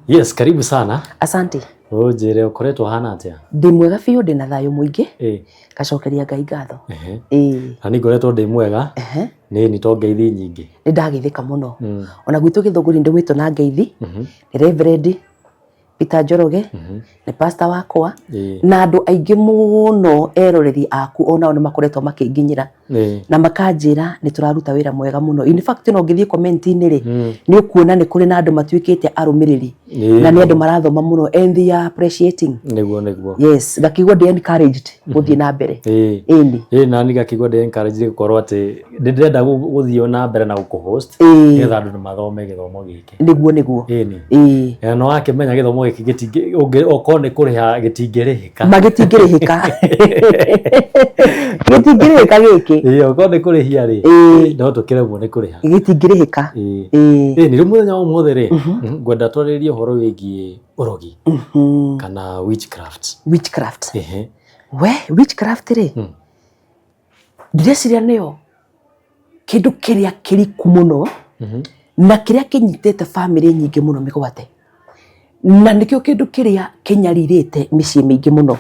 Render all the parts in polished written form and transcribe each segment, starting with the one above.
Yes, karibu sana. Asante. Ũnjĩre ũkoretwo hana atĩa? Ndĩ mwega biũ, ndĩ na thayũ mũingĩ. Ngacokeria Ngai ngatho. Ĩĩ. Na niĩ ngoretwo ndĩ mwega. Nĩ nĩ to ngeithi nyingĩ. Nĩ ndageithĩka mũno. Ona gwitũ Gĩthũngũri ndũmĩtwo na ngeithi. Nĩ Reverend Peter Njoroge, nĩ pastor wakwa. Na andũ aingĩ mũno eroreri aku onao nĩ makoretwo makĩnginyĩra. Na makanjĩra nĩ tũraruta wĩra mwega mũno. In fact no ũngĩthiĩ comment-inĩ rĩ, nĩ ũkuona nĩ kũrĩ na andũ matuĩkĩte arũmĩrĩri. Na nĩ andũ marathoma mũno and they are appreciating. Nĩguo nĩguo. Yes, ngakĩigua ndĩ encouraged gũthiĩ na mbere. Ĩni. Ĩĩ na niĩ ngakĩigua ndĩ encouraged gũkorwo atĩ nĩ ndĩrenda gũthiĩ na mbere na gũkũ-host nĩgetha andũ mathome gĩthomo gĩkĩ. Nĩguo nĩguo. Ĩni. Ĩĩ. Na nĩ wakĩmenya gĩthomo gĩkĩ gĩtingĩ okorwo nĩ kũrĩha gĩtingĩrĩhĩka. Ma gĩtingĩrĩhĩka. Gĩtingĩrĩhĩka gĩkĩ. Ĩĩ okorwo nĩ kũrĩhia rĩ, no tũkĩremwo nĩ kũrĩha. Gĩtingĩrĩhĩka. Ĩĩ. Ĩĩ nĩ rĩu mũthenya wa ũmũthĩ rĩ, ngwenda twarĩrĩrie ũhoro wĩgiĩ ũrogi kana witchcraft. Witchcraft. We witchcraft rĩ, ndĩreciria nĩyo kĩndũ kĩrĩa kĩriku mũno na kĩrĩa kĩnyitĩte bamĩrĩ nyingĩ mũno mĩgwate, na nĩkĩo kĩndũ kĩrĩa kĩnyarirĩte mĩciĩ mĩingĩ mũno.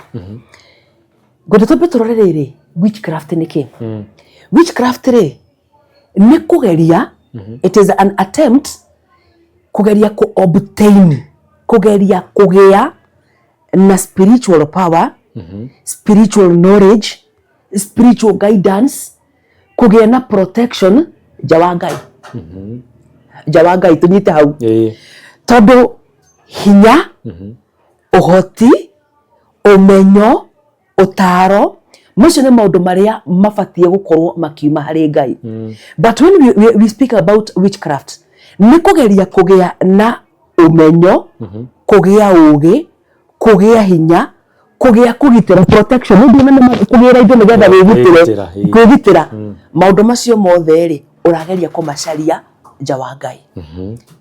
Ngwenda twambe tũrore rĩrĩ, witchcraft nĩ kĩ? Witchcraft rĩ, nĩ kũgeria, it is an attempt kũgeria kũ obtain, kũgeria kũgĩa na spiritual power, spiritual knowledge, spiritual guidance, kũgĩa na protection nja wa Ngai. Nja wa Ngai, tũnyite hau. Tondũ hinya, ũhoti, ũmenyo, ũtaro, macio nĩ maũndũ marĩa mabatiĩ gũkorwo makiuma harĩ Ngai. But when we speak about witchcraft, nĩ kũgeria kũgĩa na ũmenyo, kũgĩa ũgĩ, kũgĩa hinya, kũgĩa kũgitĩra, protection, nĩ ũndũ kũgĩra indo nĩgetha wĩgitĩre, kwĩgitĩra. Maũndũ macio mothe rĩ, ũrageria kũmacaria nja wa Ngai.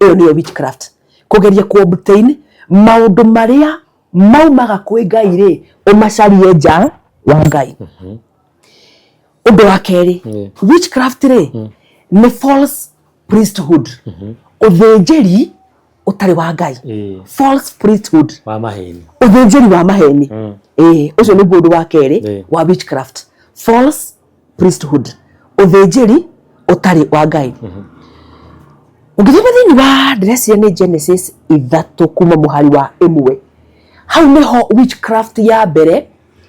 Ĩyo nĩyo witchcraft. Kũgeria kũ obtain maũndũ marĩa maumaga kwĩ Ngai rĩ, ũmacarie nja wa Ngai. Ũndũ wa kerĩ, witchcraft rĩ, nĩ false priesthood, ũthĩnjĩri ũtarĩ wa Ngai. False priesthood, wa maheni, ũthĩnjĩri wa maheni. Ĩĩ, ũcio nĩguo ũndũ wa kerĩ wa witchcraft, false priesthood, ũthĩnjĩri ũtarĩ wa Ngai. Ũngĩthoma thĩinĩ wa, ndĩreciria nĩ Genesis 3 kuma mũhari wa 1, hau nĩho witchcraft ya mbere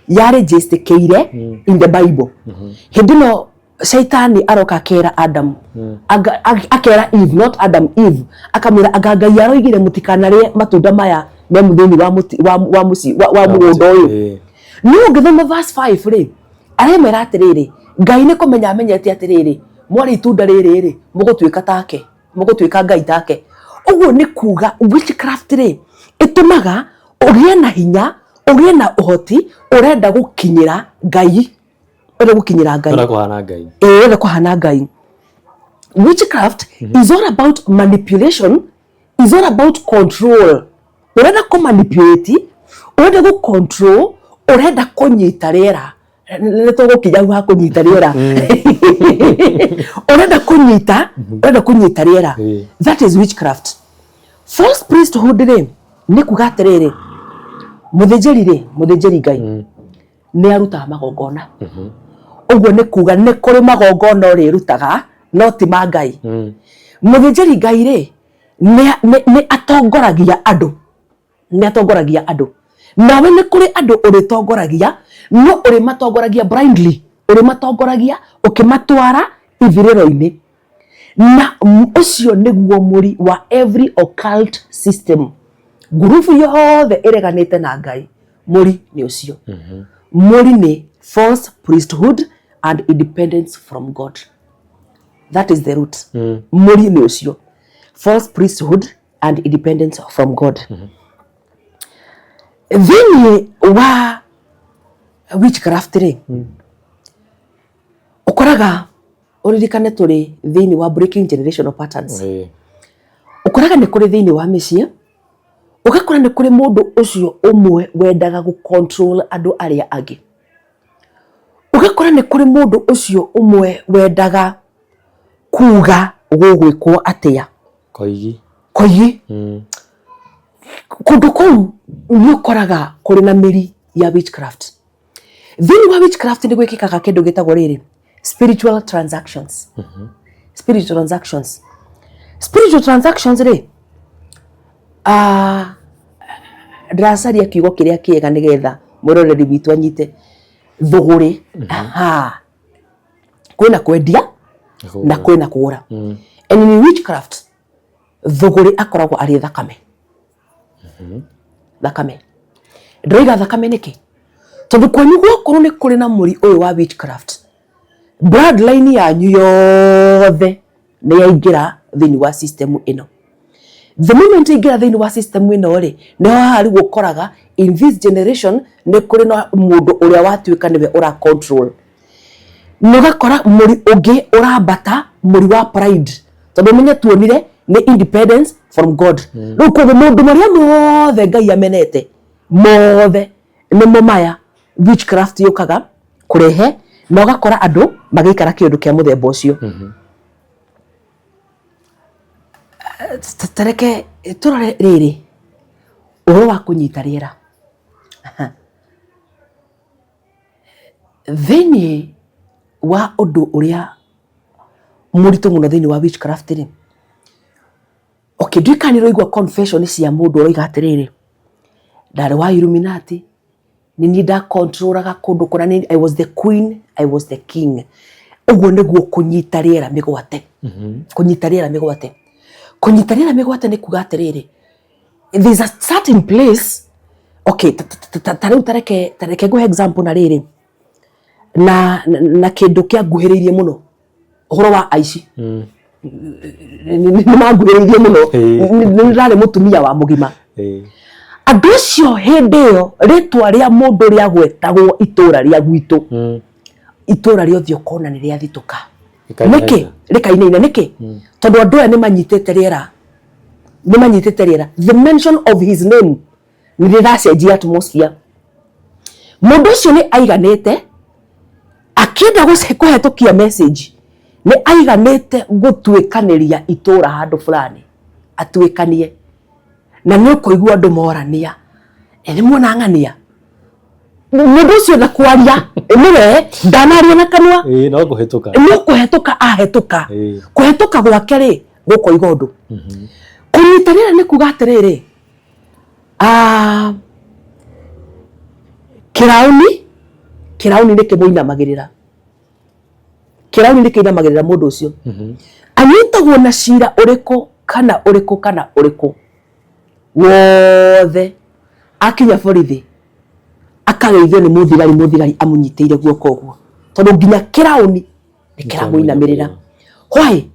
yarĩnjĩstĩkĩire in the Bible. Hĩndĩ ĩno Shaitani aroka akera Adam, akera Eve, not Adam, Eve, akamwĩra anga Ngai aroigire mũtikanarĩe matunda maya me thĩinĩ wa mũti wa mũciĩ wa mũgũnda ũyũ. No ũngĩthoma verse 5 rĩ, aremera atĩrĩrĩ, Ngai nĩ kũmenya amenyete atĩrĩrĩ, mwarĩa itunda rĩrĩ rĩ, mũgũtuĩka take, mũgũtuĩka Ngai take. Ũguo nĩ kuga witchcraft rĩ, ĩtũmaga ũgĩe na hinya, ũgĩe na ũhoti, ũrenda gũkinyĩra Ngai, ũrenda gũkinyĩra Ngai, ũrenda kũhana Ngai. Ĩĩ, ũrenda kũhana Ngai. Witchcraft is all about manipulation, is all about control. Ũrenda kũ manipulate, ũrenda gũ control, ũrenda kũnyita rĩera. Nĩ tũgũkinya hau ha kũnyita rĩera. Ũrenda kũnyita, ũrenda kũnyita rĩera. That is witchcraft. False priesthood rĩ, nĩ kuga atĩrĩrĩ, mũthĩnjĩri rĩ, mũthĩnjĩri Ngai nĩ arutaga magongona. Ũguo nĩ kuga nĩ kũrĩ magongona ũrĩrutaga no ti ma Ngai. Mũthĩnjĩri Ngai rĩ, nĩ atongoragia andũ, nĩ atongoragia andũ. Nawe nĩ kũrĩ andũ ũrĩtongoragia, no ũrĩmatongoragia blindly, ũrĩmatongoragia ũkĩmatwara ithirĩro-inĩ. Na ũcio nĩguo mũri wa every occult system. Ngurubu yothe ĩreganĩte na Ngai, mũri nĩ ũcio. Mũri nĩ false priesthood and independence from God. That is the root. Mũri nĩ ũcio, false priesthood and independence from God. Thĩinĩ wa witchcraft rĩ, ũkoraga, ũririkane tũrĩ thĩinĩ wa breaking generational patterns, ũkoraga nĩ kũrĩ thĩinĩ wa mĩciĩ, ũgakora nĩ kũrĩ mũndũ ũcio ũmwe wendaga gũ control andũ arĩa angĩ. Ũgakora nĩ kũrĩ mũndũ ũcio ũmwe wendaga kuga gũgwĩkwo atĩa. Koigi. Koigi. Kũndũ kũu nĩ ũkoraga kũrĩ na mĩri ya witchcraft. Thĩinĩ wa witchcraft nĩ gwĩkĩkaga kĩndũ gĩtagwo rĩrĩ, spiritual transactions. Spiritual transactions. Spiritual transactions rĩ, ah, ndĩracaria kiugo kĩrĩa kĩega nĩgetha mwĩroreri witũ anyite thũgũrĩ. Aha. Kwĩna kwendia na kwĩna kũgũra. And in witchcraft thũgũrĩ akoragwo arĩ thakame. Thakame. Ndĩroiga thakame nĩkĩ? Tondũ kwanyu gwakorwo nĩ kũrĩ na mũri ũyũ wa witchcraft, bloodline yanyu yothe nĩ yaingĩra thĩinĩ wa system ĩno. The moment yaingĩra thĩinĩ wa system ĩno rĩ, nĩho haha rĩu ũkoraga in this generation nĩ kũrĩ na mũndũ ũrĩa watuĩka nĩwe ũra control. Na ũgakora mũri ũngĩ ũrambata, mũri wa pride, tondũ ũmenye tuonire nĩ independence from God. Rĩu koguo maũndũ marĩa mothe Ngai amenete mothe nĩmo maya witchcraft yũkaga kũrehe, na ũgakora andũ magĩikara kĩũndũ kĩa mũthemba ũcio. Ta reke tũrore rĩrĩ, ũhoro wa kũnyita rĩera. Thĩinĩ wa ũndũ ũrĩa mũritũ mũno thĩinĩ wa witchcraft rĩ, okay, ndiũĩ kana nĩ ũraigua confession cia mũndũ ũroiga atĩrĩrĩ, ndarĩ wa Illuminati, nĩ niĩ nda control aga kũndũ kũna, nĩ I was the queen, I was the king. Ũguo nĩguo kũnyita rĩera mĩgwate. Kũnyita rĩera mĩgwate. Kũnyita rĩera mĩgwate nĩ kuga atĩrĩrĩ, there's a certain place, okay, ta rĩu ta reke ngũhe example na rĩrĩ, na kĩndũ kĩanguhĩrĩirie mũno, ũhoro wa aici. Nĩ manguhĩrĩirie mũno. Nĩ ndarĩ mũtumia wa mũgima. Andũ acio hĩndĩ ĩyo rĩtwa rĩa mũndũ rĩagwetagwo itũra rĩa gwitũ, itũra rĩothe ũkona nĩ rĩathitũka. Rĩkainaina. Nĩkĩ rĩkainaina? Nĩkĩ? Tondũ andũ aya nĩ manyitĩte rĩera, nĩ manyitĩte rĩera. The mention of his name nĩ rĩracenjia atmosphere. Mũndũ ũcio nĩ aiganĩte akĩenda kũhetũkia message, nĩ aiganĩte gũtuĩkanĩria itũra handũ fulani, atuĩkanie, na nĩ ũkũigua andũ morania, "Ĩ, nĩ muona ng'ania mũndũ ũcio na kwaria nĩwe ndanaria na kanua." Ĩĩ, no kũhĩtũka. No kũhetũka ahetũka. Kũhetũka gwake rĩ, gũkoiga ũndũ. Kũnyita rĩera nĩ kuga atĩrĩrĩ, ah, kĩraũni nĩ kĩmũinamagĩrĩra, kĩraũni nĩ kĩinamagĩrĩra mũndũ ũcio. Anyitagwo na cira ũrĩkũ kana ũrĩkũ kana ũrĩkũ wothe, akinya borithi akageithio nĩ mũthigari, mũthigari amũnyitĩire guoko ũguo, tondũ nginya kĩraũni nĩ kĩramũinamĩrĩra. Why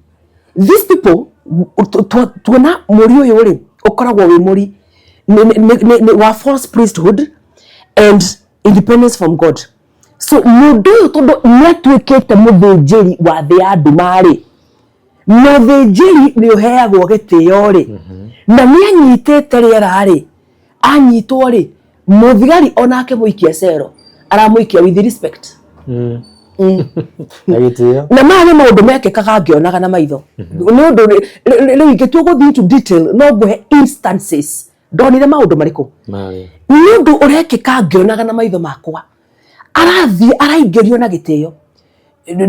these people tuona mũri ũyũ rĩ, ũkoragwo wĩ mũri nĩ wa false priesthood and independence from God. So mũndũ ũyũ, tondũ nĩ atuĩkĩte mũthĩnjĩri wa thĩ ya nduma rĩ, na ũthĩnjĩri nĩ ũheagwo gĩtĩo rĩ, na nĩ anyitĩte rĩera rĩ, anyitwo rĩ, mũthigari onake mũikia cero aramũikia with respect. Na gĩtĩo. Na maya nĩ maũndũ mekĩkaga ngĩonaga na maitho. Nĩ ũndũ rĩu ingĩtua gũthiĩ into detail, no ngũhe instances ndonire maũndũ marĩkũ. Marĩ. Nĩ ũndũ ũrekĩka ngĩonaga na maitho makwa, arathiĩ araingĩrio na gĩtĩo.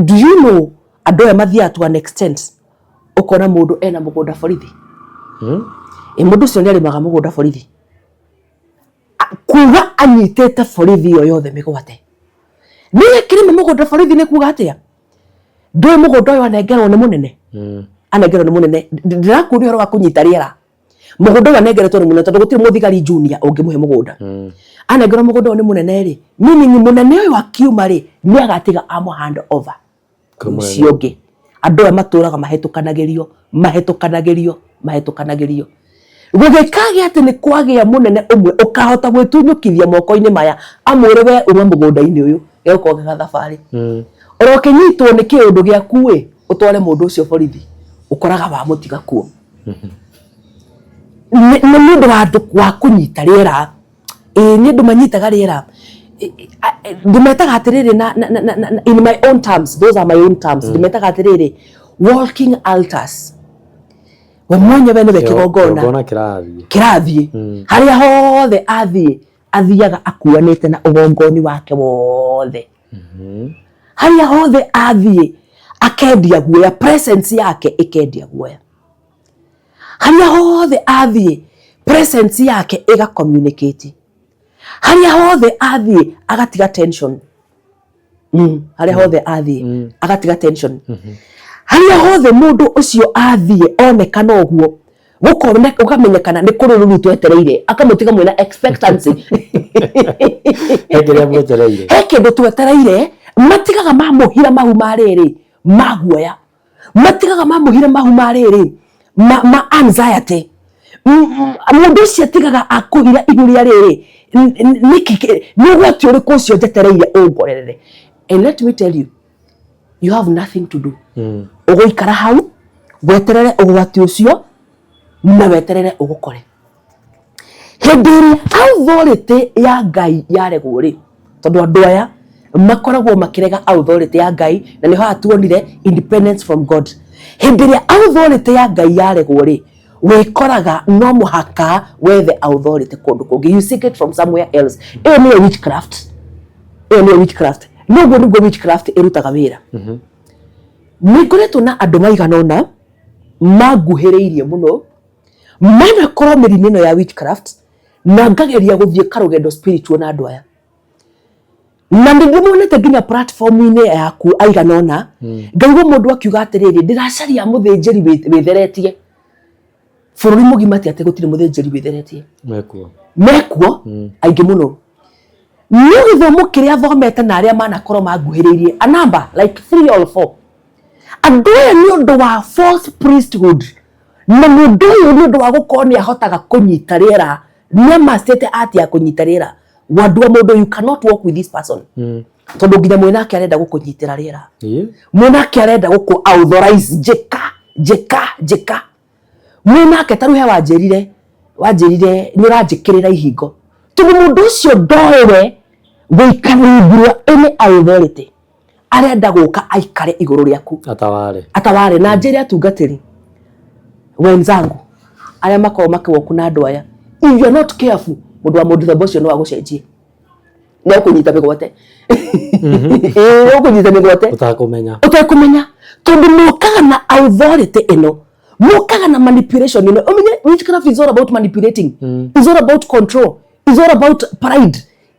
Do you know andũ aya mathiaga to an extent ũkona mũndũ ena mũgũnda borithi? Ĩ, mũndũ ũcio nĩ arĩmaga mũgũnda borithi. Kuga anyitĩte borithi ĩyo yothe mĩgwate. Nĩ akĩrĩma mũgũnda borithi nĩ kuga atĩa? Ndũĩ mũgũnda ũyũ anengerwo nĩ mũnene? Anengerwo nĩ mũnene. Ndĩrakuonia ũhoro wa kũnyita rĩera. Mũgũnda ũyũ anengeretwo nĩ mũnene, tondũ gũtirĩ mũthigari junior ũngĩmũhe mũgũnda. Anengerwo mũgũnda ũyũ nĩ mũnene rĩ, meaning mũnene ũyũ akiuma rĩ, nĩ agatiga amũ hand over Kwĩ mũnene. Ũcio ũngĩ. Andũ aya matũraga mahĩtũkanagĩrio, mahĩtũkanagĩrio, mahĩtũkanagĩrio, gũgĩkagĩa atĩ nĩ kwagĩa mũnene ũmwe ũkahota gwĩtunyũkithia moko-inĩ maya, amwĩre, "We uma mũgũnda-inĩ ũyũ," gegũkorwo ge gathabarĩ. Oro ũkĩnyitwo nĩ kĩũndũ gĩaku ĩ, ũtware mũndũ ũcio borithi, ũkoraga wamũtiga kuo. Nĩ nĩ ũndũ wa andũ wa kũnyita rĩera. Ĩĩ, nĩ andũ manyitaga rĩera. Ndĩmetaga atĩrĩrĩ na in my own terms, those are my own terms, ndĩmetaga atĩrĩrĩ, walking altars. We mwenyewe nĩwe kĩgongona. Kĩgongona kĩrathiĩ. Kĩrathiĩ. Harĩa hothe athiĩ, athiaga akuanĩte na ũgongoni wake wothe. Harĩa hothe athiĩ akendia guoya, presence yake ĩkendia guoya. Harĩa hothe athiĩ, presence yake ĩga communicate. Harĩa hothe athiĩ agatiga tension. Harĩa hothe athiĩ agatiga tension. Harĩa hothe mũndũ ũcio athiĩ onekana ũguo, gũkamenyekana nĩ kũrĩ rũru twetereire, akamũtiga mwĩna expectancy. He kĩrĩa mwetereire. He kĩndũ twetereire. Matigaga mamũhira mahu ma rĩrĩ ma guoya, matigaga mamũhira mahu ma rĩrĩ ma anxiety. Mũndũ ũcio atigaga akũhira ihu rĩa rĩrĩ, nĩkĩ, nĩ ũgwati ũrĩkũ ũcio njetereire ũngorerere? And let me tell you, you have nothing to do. Ũgũikara hau weterere ũgwati ũcio na weterere ũgũkore. Hĩndĩ ĩrĩa authority ya Ngai yaregwo rĩ, tondũ andũ aya makoragwo makĩrega authority ya Ngai, na nĩho haha tuonire independence from God. Hĩndĩ ĩrĩa authority ya Ngai yaregwo rĩ, wĩkoraga no mũhaka wethe authority kũndũ kũngĩ. You seek it from somewhere else. Ĩyo nĩyo witchcraft. Ĩyo nĩyo witchcraft. Noguo nĩguo witchcraft ĩrutaga wĩra. Nĩ ngoretwo na andũ maigana ũna manguhĩrĩirie mũno, manakorwo mĩrimũ ĩno ya witchcraft, na ngageria gũthiĩ karũgendo spiritual na andũ aya, na nĩ ndĩmonete nginya platform-inĩ yaku aigana ũna. Ngaigua mũndũ akiuga atĩrĩrĩ, "Ndĩracaria mũthĩnjĩri wĩtheretie." Bũrũri mũgima ti atĩ gũtirĩ mũthĩnjĩri wĩtheretie. Mekuo. Mekuo aingĩ mũno. No gĩthomo kĩrĩa thomete na arĩa manakorwo manguhĩrĩirie, a number like three or four, andũ aya nĩ ũndũ wa false priesthood, na mũndũ ũyũ nĩ ũndũ wa gũkorwo nĩ ahotaga kũnyita rĩera, nĩ amacĩte art ya kũnyita rĩera. Wandua mũndũ, you cannot walk with this person, tondũ nginya mwĩnake arenda gũkũnyitĩra rĩera. Mwanake arenda gũkũ authorize, njĩka, njĩka, njĩka. Mwanake ta rĩu he wanjĩrire, wanjĩrire nĩ ũranjĩkĩrĩra ihingo, tondũ mũndũ ũcio ndoĩwe gũikara rungu rwa any authority, arenda gũka aikare igũrũ rĩaku. Ataware. Ataware. Na njĩre atungatĩri wenzangu arĩa makoragwo makĩwoku na andũ aya, if you are not careful, mũndũ wa mũndũ ũcio no agũcenjie, nĩ ũkũnyita mĩgwate. Ĩĩ, nĩ ũkũnyita mĩgwate. Ũtakũmenya. Ũtekũmenya, tondũ mokaga na authority ĩno, mokaga na manipulation ĩno. Ũmenye witchcraft is all about manipulating, is all about control, is all about pride,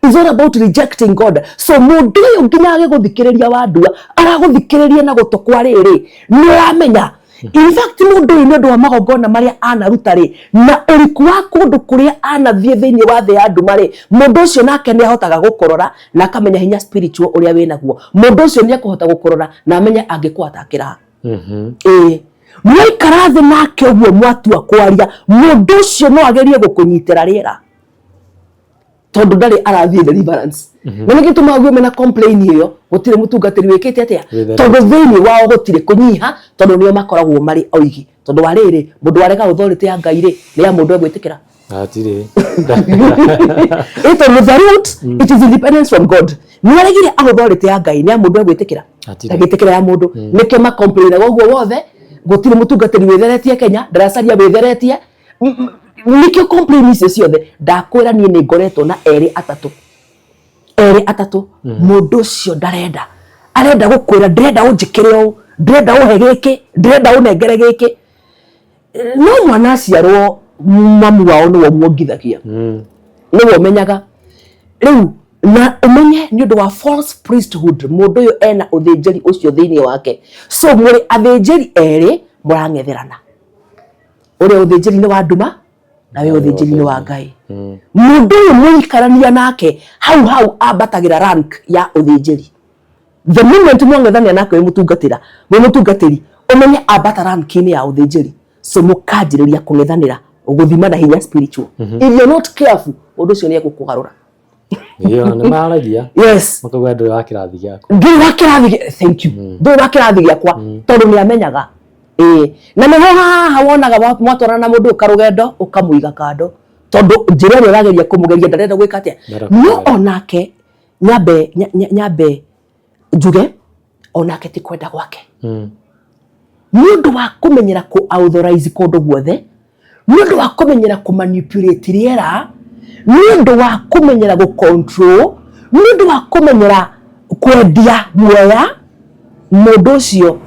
is all about rejecting God. So mũndũ ũyũ nginya agĩgũthikĩrĩria, wandua aragũthikĩrĩria na gũtũ kwa rĩrĩ, nĩ ũramenya. In fact, mũndũ ũyũ nĩ ũndũ wa magongona marĩa anaruta rĩ, na ũriku wa kũndũ kũrĩa anathiĩ thĩinĩ wa thĩ ya nduma rĩ, mũndũ ũcio nake nĩ ahotaga gũkũrora na akamenya hinya spiritual ũrĩa wĩnaguo. Mũndũ ũcio nĩ ekũhota gũkũrora na amenye angĩkũatakĩra ha. Ĩĩ, mwaikara thĩ nake ũguo, mwatua kwaria, mũndũ ũcio no agerie gũkũnyitĩra rĩera, tondũ ndarĩ arathiĩ deliverance. Na nĩ gĩtũmaga guo mena complain ĩyo, gũtirĩ mũtungatĩri wĩkĩte atĩa? Wĩtheretie. Tondũ thĩinĩ wao gũtirĩ kũnyiha, tondũ nĩo makoragwo marĩ oigi. Tondũ wa rĩrĩ, mũndũ warega authority ya Ngai rĩ, nĩ ya mũndũ egwĩtĩkĩra? Hatirĩ. Ĩ tondũ the root, it is independence from God. Nĩ aregire authority ya Ngai, nĩ ya mũndũ egwĩtĩkĩra? Hatirĩ. Ndagĩtĩkĩra ya mũndũ. Nĩkĩo macomplainaga ũguo wothe, gũtirĩ mũtungatĩri wĩtheretie Kenya, ndĩracaria wĩtheretie. Nĩkĩo complain icio ciothe. Ndakwĩra niĩ nĩ ngoretwo na erĩ atatũ, erĩ atatũ. Mũndũ ũcio ndarenda, arenda gũkwĩra, "Ndĩrenda ũnjĩkĩre ũũ, ndĩrenda ũhe gĩkĩ, ndĩrenda ũnengere gĩkĩ." No mwana aciarwo, mamu wao nĩwe ũmuongithagia, nĩwe ũmenyaga rĩu. Na ũmenye nĩ ũndũ wa false priesthood, mũndũ ũyũ ena ũthĩnjĩri ũcio thĩinĩ wake. So mũrĩ athĩnjĩri erĩ mũrang'etherana, ũrĩa ũthĩnjĩri-inĩ wa nduma na wĩ ũthĩnjĩri-inĩ wa Ngai. Mũndũ ũyũ mũikarania nake hau hau ambatagĩra rank ya ũthĩnjĩri. The moment mwang'ethania nake wĩ mũtungatĩra, wĩ mũtungatĩri, ũmenye ambata rank-inĩ ya ũthĩnjĩri. So mũkanjĩrĩria kũng'ethanĩra, gũthima na hinya spiritual. If you're not careful, mũndũ ũcio nĩ egũkũgarũra. Ĩyo nĩ maragia. Yes. Makauga ndũrĩ wa kĩrathi gĩaku. Ndũrĩ wa kĩrathi thank you, ndũrĩ wa kĩrathi gĩakwa, tondũ nĩ amenyaga. Ĩĩ, na nĩho haha wonaga mwatwarana na mũndũ karũgendo, ũkamũiga kando, tondũ njĩra ĩrĩa ũrageria kũmũgeria ndarenda gwĩka atĩa. Ndarenda No kũmũgeria. onake nyambe njuge onake ti kwenda gwake. Nĩ ũndũ wa kũmenyera kũ authorize kũndũ guothe, nĩ ũndũ wa kũmenyera kũ manipulate rĩera, nĩ ũndũ wa kũmenyera gũ control, nĩ ũndũ wa kũmenyera kwendia guoya, mũndũ ũcio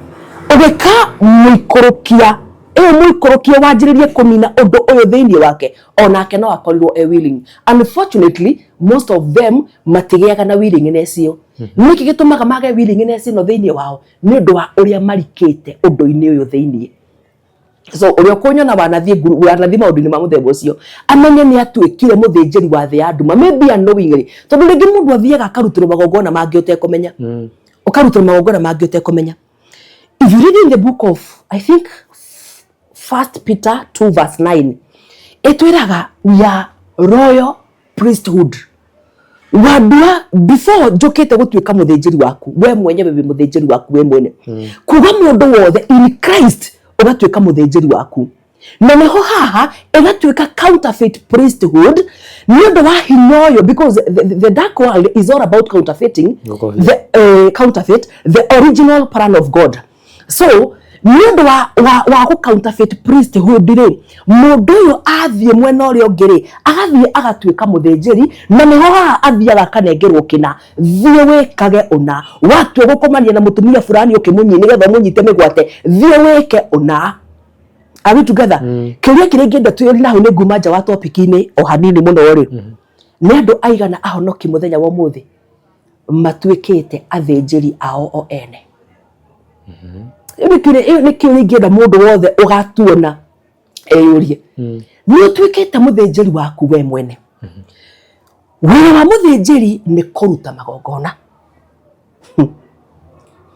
ũgĩka mũikũrũkia ĩyo mũikũrũkia wanjĩrĩrie kũnina ũndũ ũyũ thĩinĩ wake, onake no akorirwo e willing. Unfortunately, most of them matigĩaga na willingness ĩyo. Nĩkĩ gĩtũmaga mage willingness ĩno thĩinĩ wao? Nĩ ũndũ wa ũrĩa marikĩte ũndũ-inĩ ũyũ thĩinĩ. So ũrĩa ũkũnyona wanathiĩ wanathiĩ maũndũ-inĩ ma mũthemba ũcio, amenye nĩ atuĩkire mũthĩnjĩri wa thĩ ya nduma, maybe unknowingly, tondũ rĩngĩ mũndũ athiaga akarutĩrwo magongona mangĩ ũtekũmenya, ũkarutĩrwo magongona mangĩ ũtekũmenya. If you read in the book of, I think, First Peter 2 verse 9, ĩtwĩraga we are royal priesthood. Wandua before njũkĩte gũtuĩka mũthĩnjĩri waku, we mwenyewe wĩ mũthĩnjĩri waku we mwene. Kuga mũndũ wothe in Christ ũgatuĩka mũthĩnjĩri waku, na nĩho haha ĩgatuĩka counterfeit priesthood nĩ ũndũ wa hinya ũyũ, because the dark world is all about counterfeiting the counterfeit the original plan of God. So nĩ ũndũ wa gũ counterfeit priesthood rĩ, mũndũ ũyũ athiĩ mwena ũrĩa ũngĩ rĩ, agathiĩ agatuĩka mũthĩnjĩri, na nĩho haha athiaga akanengerwo kĩna, thiĩ wĩkage ũna, watua gũkomania na mũtumia fulani ũkĩmũnyi nĩgetha ũmũnyite mĩgwate, thiĩ wĩke ũna. Are we together? Kĩũria kĩrĩa ingĩenda twĩri na hau nĩ nguma nja wa topic-inĩ o hanini mũno rĩ, nĩ andũ aigana ahonoki mũthenya wa ũmũthĩ matuĩkĩte athĩnjĩri ao o ene? Ĩyo nĩ kĩũria ingĩenda mũndũ wothe ũgatuona eyũrie. Nĩ ũtuĩkĩte mũthĩnjĩri waku we mwene? Wĩra wa mũthĩnjĩri nĩ kũruta magongona.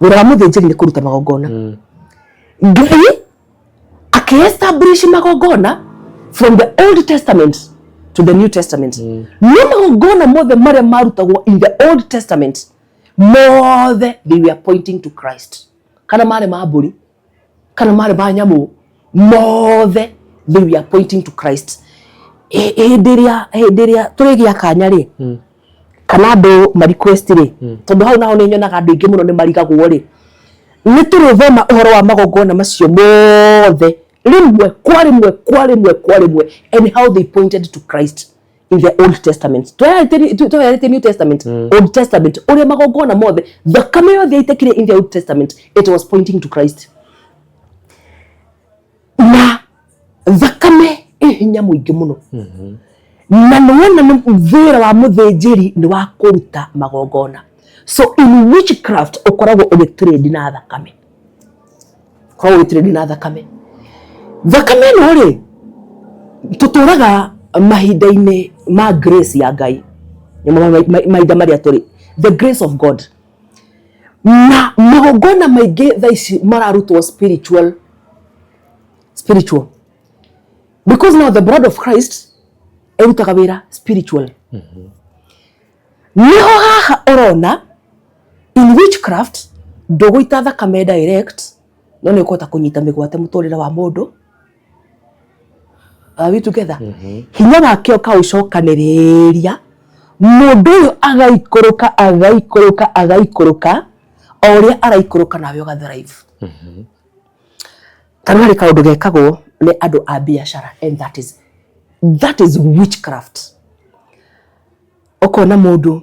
Wĩra wa mũthĩnjĩri nĩ kũruta magongona. Ngai akĩ-establish magongona from the Old Testament to the New Testament. No magongona mothe marĩa marutagwo in the Old Testament mothe, they were pointing to Christ. Kana marĩ ma mbũri, kana marĩ ma nyamũ, mothe they were pointing to Christ. Hĩndĩ ĩrĩa tũrĩgĩa kanya rĩ, kana andũ ma request rĩ, tondũ hau naho nĩ nyonaga andũ aingĩ mũno nĩ marigagwo rĩ, nĩ tũrĩthoma ũhoro wa magongona macio mothe rĩmwe kwa rĩmwe kwa rĩmwe kwa rĩmwe and how they pointed to Christ in the Old Testament. Twayarĩtie New Testament, Old Testament, ũrĩa magongona mothe, thakame yothe yaitĩkire in the Old Testament, it was pointing to Christ. Na thakame ĩ hinya mũingĩ mũno, na nĩwona nĩ wĩra wa mũthĩnjĩri nĩ wa kũruta magongona. So in witchcraft ũkoragwo ũgĩtrade na thakame, ũkoragwo ũgĩtrade na thakame. Thakame ĩno rĩ, tũtũraga mahinda-inĩ ma grace ya Ngai, nĩmo mahinda marĩa tũrĩ, the grace of God, na magongona maingĩ thaa ici mararutwo spiritual, spiritual, because now the blood of Christ ĩrutaga wĩra spiritual. Niho haha ũrona in witchcraft ndũgũita thakame direct, no nĩ ũkũhota kũnyita mĩgwate mũtũrĩre wa mũndũ. Are we together? Hinya wake ũkaũcokanĩrĩria, mũndũ ũyũ agaikũrũka, agaikũrũka, agaikũrũka, o ũrĩa araikũrũka nawe ũgathrive. Ta rĩu harĩ kaũndũ gekagwo nĩ andũ a biacara, and that is witchcraft. Ũkona mũndũ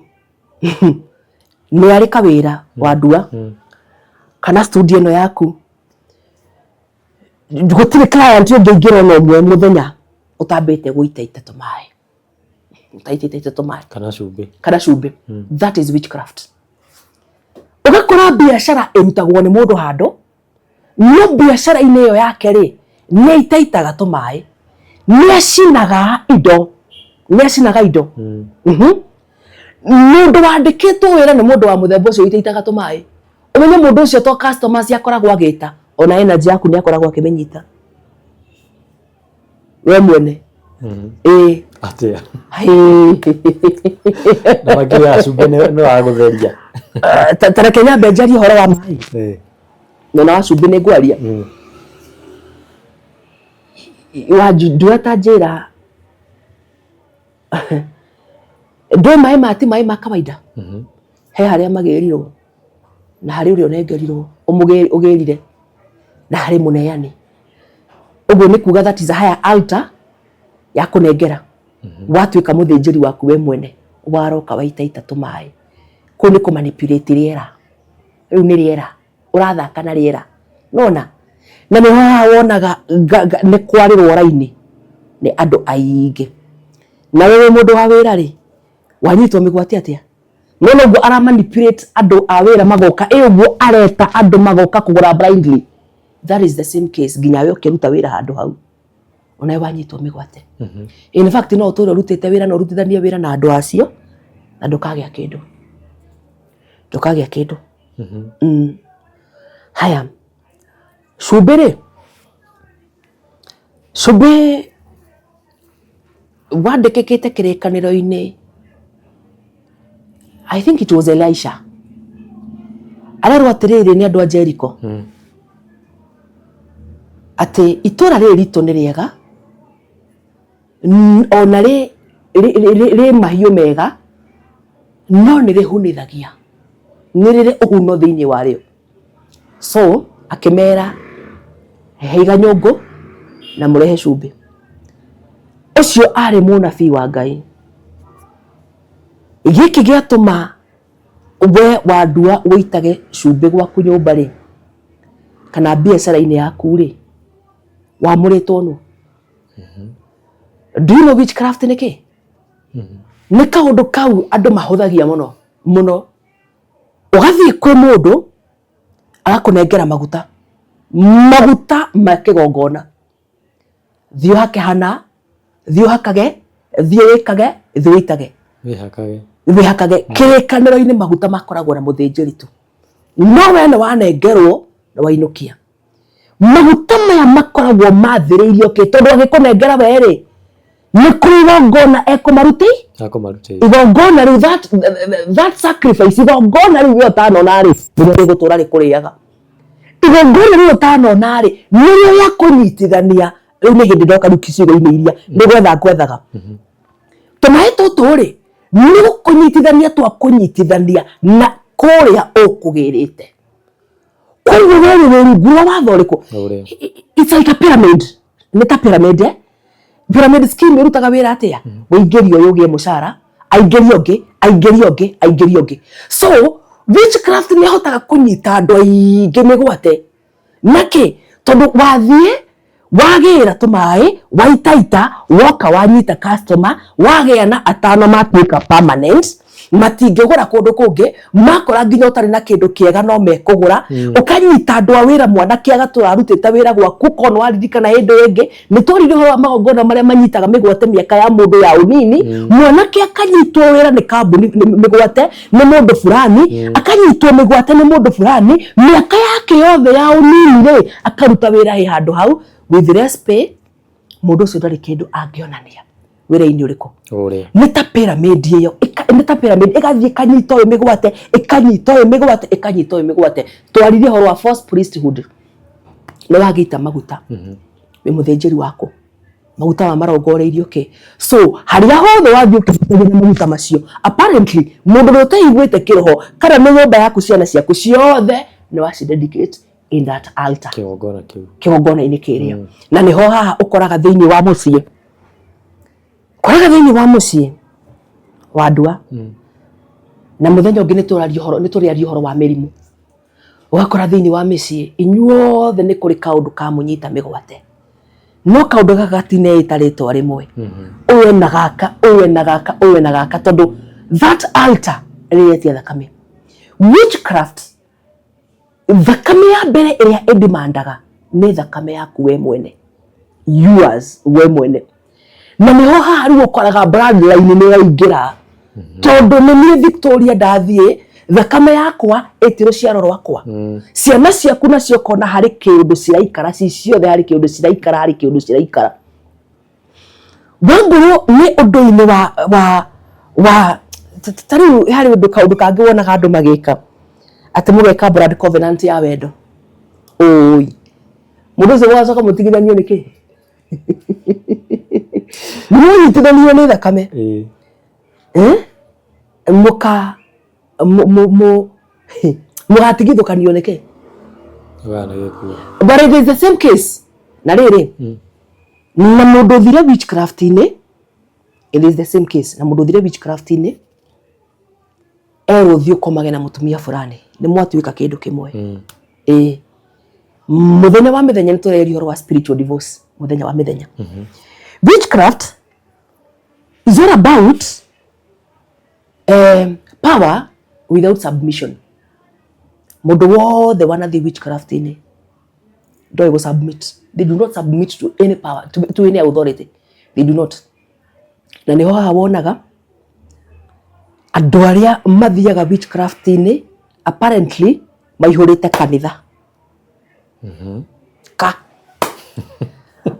nĩ arĩ kawĩra wa ndua kana studio ĩno yaku, gũtirĩ client ũngĩingĩra ona ũmwe mũthenya ũtambĩte gũitaita tũmaĩ, ũtaitĩte tũmaĩ kana cumbĩ. Kana cumbĩ. That is witchcraft. Ũgakora biacara ĩrutagwo nĩ mũndũ handũ, no biacara-inĩ ĩyo yake rĩ, nĩ aitaitaga tũmaĩ, nĩ acinaga indo, nĩ acinaga indo. Mũndũ wandĩkĩtwo wĩra nĩ mũndũ wa mũthemba ũcio ũitaitaga tũmaĩ, ũmenye mũndũ ũcio to customers akoragwo agĩta, ona energy yaku nĩ akoragwo akĩmĩnyita we mwene, ĩĩ. Atĩa? Na makĩria ya cumbĩ nĩ wa gũtheria. Ta reke nyambe njarie ũhoro wa maĩ mwena wa cumbĩ nĩ ngwaria. Wanjua ta njĩra, ndũĩ maĩ ma ti maĩ ma kawaida. He harĩa magĩrirwo na harĩ ũrĩa ũnengerirwo ũgĩrire. Na harĩ mũneani. Ũguo nĩ kuga that is a higher altar ya kũnengera. Watuĩka mũthĩnjĩri waku we mwene, waroka waitaita tũmaĩ. Kũu nĩ kũ manipulate rĩera. Rĩu nĩ rĩera. Ũrathaka na rĩera. Nona? Na nĩho haha wonaga nĩ kwarĩrwo raini nĩ andũ aingĩ. Nawe wĩ mũndũ wa wĩra rĩ, wanyitwo mĩgwate atĩa? Nona ũguo ara manipulate andũ a wĩra magoka, ĩ ũguo areta andũ magoka kũgũra blindly. That is the same case nginya we ũkĩruta wĩra handũ hau. Onawe wanyitwo mĩgwate. In fact no ũtũre ũrutĩte wĩra na ũrutithanie wĩra na andũ acio na ndũkagĩa kĩndũ. Ndũkagĩa kĩndũ. Haya, cumbĩ rĩ, cumbĩ wandĩkĩkĩte kĩrĩkanĩro-inĩ, I think it was Elisha. Arerwo atĩrĩrĩ nĩ andũ a Jericho. Atĩ itũra rĩrĩ ritũ nĩ rĩega, ona rĩ rĩ mahiũ mega, no nĩ rĩhunithagia. Nĩ rĩrĩ ũhuno thĩinĩ warĩo. So akĩmera hei nyũngũ na mũrehe cumbĩ. Ũcio arĩ mũnabii wa Ngai. Gĩkĩ gĩatũma we wandua wĩitage cumbĩ gwaku nyũmba rĩ, kana biacara-inĩ yaku rĩ, wamũrĩtwo nũ? Do you know witchcraft nĩ kĩ? Nĩ kaũndũ kau andũ mahũthagia mũno mũno. Ũgathiĩ kwĩ mũndũ agakũnengera maguta, maguta ma kĩgongona. Thiĩ ũhake hana, thiĩ ũhakage, thiĩ wĩkage, thiĩ wĩitage. Wĩhakage. Wĩhakage. Kĩrĩkanĩro-inĩ maguta makoragwo na mũthĩnjĩri tu. No we nĩ wanengerwo na wainũkia. Maguta maya makoragwo mathĩrĩirio kĩ? Tondũ agĩkũnengera we rĩ, nĩ kũrĩ igongona ekũmarutĩi? Ekũmarutĩire. Igongona rĩu that sacrifice, igongona rĩu we ũtanona rĩ, nĩrĩo rĩgũtũra rĩkũrĩaga. Igongona rĩu ũtanona rĩ, nĩrĩo rĩa kũnyitithania, rĩu nĩ hĩndĩ ndoka rĩu ciugo-inĩ iria nĩ gwetha ngwethaga. Tũmaĩ tũtũ rĩ, nĩ gũkũnyitithania twakũnyitithania na kũrĩa ũkũgĩrĩte. Koguo we wĩ rungu rwa watho ũrĩkũ? It's like a pyramid. Nĩ ta pyramid eh? Pyramid scheme ĩrutaga wĩra atĩa? Wĩingĩrie ũyũ ũgĩe mũcara, aingĩrie ũngĩ, aingĩrie ũngĩ, aingĩrie ũngĩ. So witchcraft nĩ ĩhotaga kũnyita andũ aingĩ mĩgwate. Nakĩ? Tondũ wathiĩ wagĩra tũmaĩ, waitaita, woka wanyita customer, wagĩa na atano matuĩka permanent, matingĩgũra kũndũ kũngĩ, makora nginya ũtarĩ na kĩndũ kĩega no mekũgũra, ũkanyita andũ a wĩra mwanake agatũra arutĩte wĩra gwaku, korwo nĩ waririkana hĩndĩ ĩyo ĩngĩ, nĩ twaririe ũhoro wa magongona marĩa manyitaga mĩgwate mĩaka ya mũndũ ya ũnini, mwanake akanyitwo wĩra nĩ kambuni mĩgwate nĩ mũndũ fulani, akanyitwo mĩgwate nĩ mũndũ fulani, mĩaka yake yothe ya ũnini rĩ, akaruta wĩra he handũ hau with less pay, mũndũ ũcio ndarĩ kĩndũ angĩonania wĩra-inĩ ũrĩkũ. Nĩ ta pyramid ĩyo, nĩ ta pyramid ĩgathiĩ ĩkanyita ũyũ mĩgwate, ĩkanyita ũyũ mĩgwate, ĩkanyita ũyũ mĩgwate. Twaririe ũhoro wa false priesthood. Nĩ wagĩita maguta, wĩ mũthĩnjĩri waku, maguta maya marongoreirio kĩ? So harĩa hothe wathiĩ ũkĩhutania na maguta macio, apparently mũndũ ũrĩa ũteiguĩte kĩroho kana nĩ nyũmba yaku ciana ciaku ciothe nĩ waci dedicate in that altar. Kĩgongona kĩu. Kĩgongona-inĩ kĩrĩa. Na nĩho haha ũkoraga thĩinĩ wa mũciĩ. Ũkoraga thĩinĩ wa mũciĩ wa ndua. Na mũthenya ũngĩ nĩ tũraria ũhoro, nĩ tũrĩaria ũhoro wa mĩrimũ. Ũgakora thĩinĩ wa mĩciĩ inyuothe nĩ kũrĩ kaũndũ kamũnyita mĩgwate. No kaũndũ gaka gatineĩta rĩtwa rĩmwe. Ũyũ ena gaka, ũyũ ena gaka, ũyũ ena gaka, tondũ that altar ĩrĩetia thakame. Witchcraft, thakame ya mbere ĩrĩa ĩndimandaga nĩ thakame yaku we mwene. Yours we mwene. Na nĩho haha rĩu ũkoraga bloodline nĩ yaingĩra. Tondũ nĩ niĩ Victoria ndathiĩ, thakame yakwa ĩti rũciaro rwakwa. Ciana ciaku nacio ũkona harĩ kĩũndũ ciraikara ci ciothe, harĩ kĩũndũ ciraikara, harĩ kĩũndũ ciraikara. Wangũrũ nĩ ũndũ-inĩ wa wa wa ta rĩu harĩ ũndũ kaũndũ kangĩ wonaga andũ magĩka, atĩ mũgeka blood covenant ya wendo. Ũi, mũndũ ũcio mũgacoka mũtigithanio nĩkĩ? Nĩ mũnyitithanio nĩ thakame. Mũka mũgatigithũkanio nĩkĩ? Ũgana gĩkuũ. But it is the same case na rĩrĩ na mũndũ ũthire witchcraft-inĩ. It is the same case na mũndũ ũthire witchcraft-inĩ, erwo thiĩ ũkomage na mũtumia fulani, nĩ mwatuĩka kĩndũ kĩmwe. Ĩĩ, mũthenya wa mĩthenya nĩ tũreria ũhoro wa spiritual divorce. Mũthenya wa mĩthenya, witchcraft is all about power without submission. Mũndũ wothe wanathiĩ witchcraft-inĩ ndoĩ gũ submit. They do not submit to any power, to any authority. They do not. Na nĩho haha wonaga andũ arĩa mathiaga witchcraft-inĩ apparently maihũrĩte kanitha ka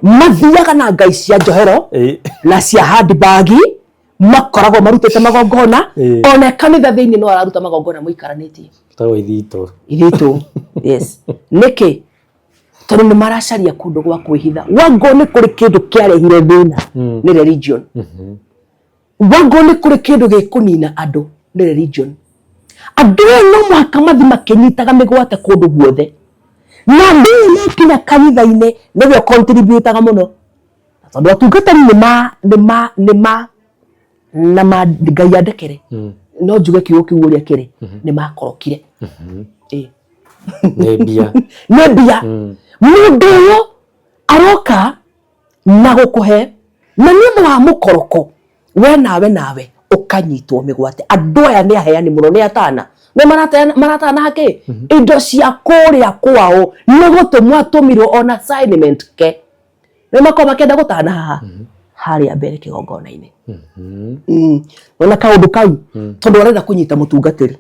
mathiaga na ngai cia njohero na cia handbag, makoragwo marutĩte magongona. Ona kanitha thĩinĩ no araruta magongona mũikaranĩtie. Tagwo ithitũ. Ithitũ, yes. Nĩkĩ? Tondũ nĩ maracaria kũndũ gwa kwĩhitha. Wango nĩ kũrĩ kĩndũ kĩarehire thĩna nĩ religion. Wango nĩ kũrĩ kĩndũ gĩkũnina andũ nĩ religion. Andũ aya no mũhaka mathi makĩnyitaga mĩgwate kũndũ guothe, na andũ aya makinya kanitha-inĩ nĩwe contributaga mũno, tondũ atungatĩri nĩ ma na ma Ngai andekere, no njuge kiugo kiu ũrĩa kĩrĩ, nĩ makorokire. Ĩĩ. Nĩ mbia. Nĩ mbia. Mũndũ ũyũ aroka na gũkũhe, na nĩ ũndũ wa mũkoroko we nawe ũkanyitwo mĩgwate. Andũ aya nĩ aheani mũno, nĩ atana nĩ maratana hakĩ indo cia kũrĩa kwao, nĩ gũtũmwo atũmirwo on assignment ke nĩ makorwo makĩenda gũtana haha harĩa mbere kĩgongona-inĩ. Ona kaũndũ kau, tondũ arenda kũnyita mũtungatĩri,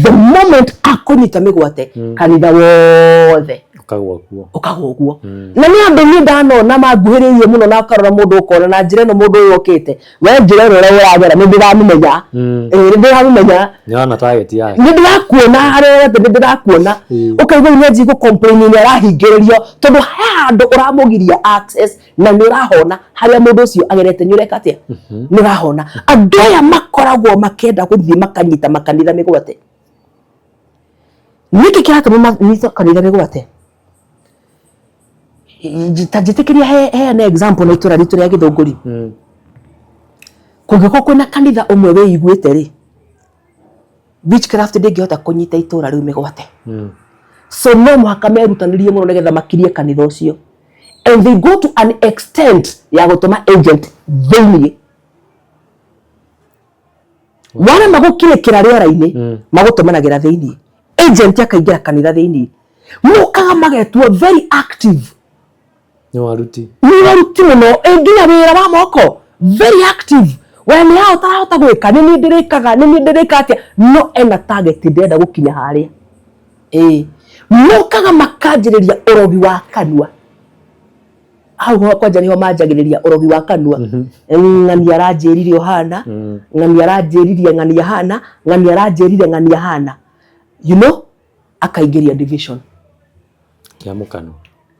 the moment akũnyita mĩgwate, kanitha wothe Ũkagwa kuo. Ũkagwa ũguo. Na nĩ andũ niĩ ndanona manguhĩrĩirie mũno, na ũkarora mũndũ ũkona na njĩra ĩno mũndũ ũyũ okĩte, we njĩra ĩno ũrĩa ũragera nĩ ndĩramũmenya. Ĩĩ, nĩ ndĩramũmenya. Nĩ wona target yake. Nĩ ndĩrakuona harĩa wothe, nĩ ndĩrakuona. Ũkaigua nĩ anjie gũ complain nĩ arahingĩrĩrio, tondũ he handũ ũramũgiria access, na nĩ ũrahona harĩa mũndũ ũcio agerete. Nĩ ũreka atĩa? Nĩ ũrahona. Andũ aya makoragwo makĩenda gũthiĩ makanyita makanitha mĩgwate. Nĩkĩ kĩratũma manyite kanitha mĩgwate? Ta njĩtĩkĩria heane example na itũra ritũ rĩa Gĩthũngũri. Kũngĩkorwo kwĩna kanitha ũmwe wĩiguĩte rĩ, witchcraft ndĩngĩhota kũnyita itũra rĩu mĩgwate. So no mũhaka merutanĩrie mũno nĩgetha makirie kanitha ũcio, and they go to an extent ya gũtũma agent thĩiniĩ. Warema gũkinyĩkĩra rĩera-inĩ, magũtũmanagĩra thĩiniĩ agent, akaingĩra kanitha thĩiniĩ, mokaga magetwo very active. Nĩ waruti. Nĩ waruti mũno. Ĩ nginya wĩra wa moko, very active. We nĩ hao ũtarahota gwĩka, nĩ niĩ ndĩrĩkaga, nĩ niĩ ndĩrĩka atĩa, no ena target, ndĩrenda gũkinya harĩa. Ĩ mokaga makanjĩrĩria ũrogi wa kanua hau ho kwanja, nĩho manjagĩrĩria ũrogi wa kanua. Ng'ani aranjĩrire ũhana, ng'ani aranjĩrire, ng'ani ahana, ng'ani aranjĩrire, ng'ani ahana, akaingĩria division. Kĩamũkano.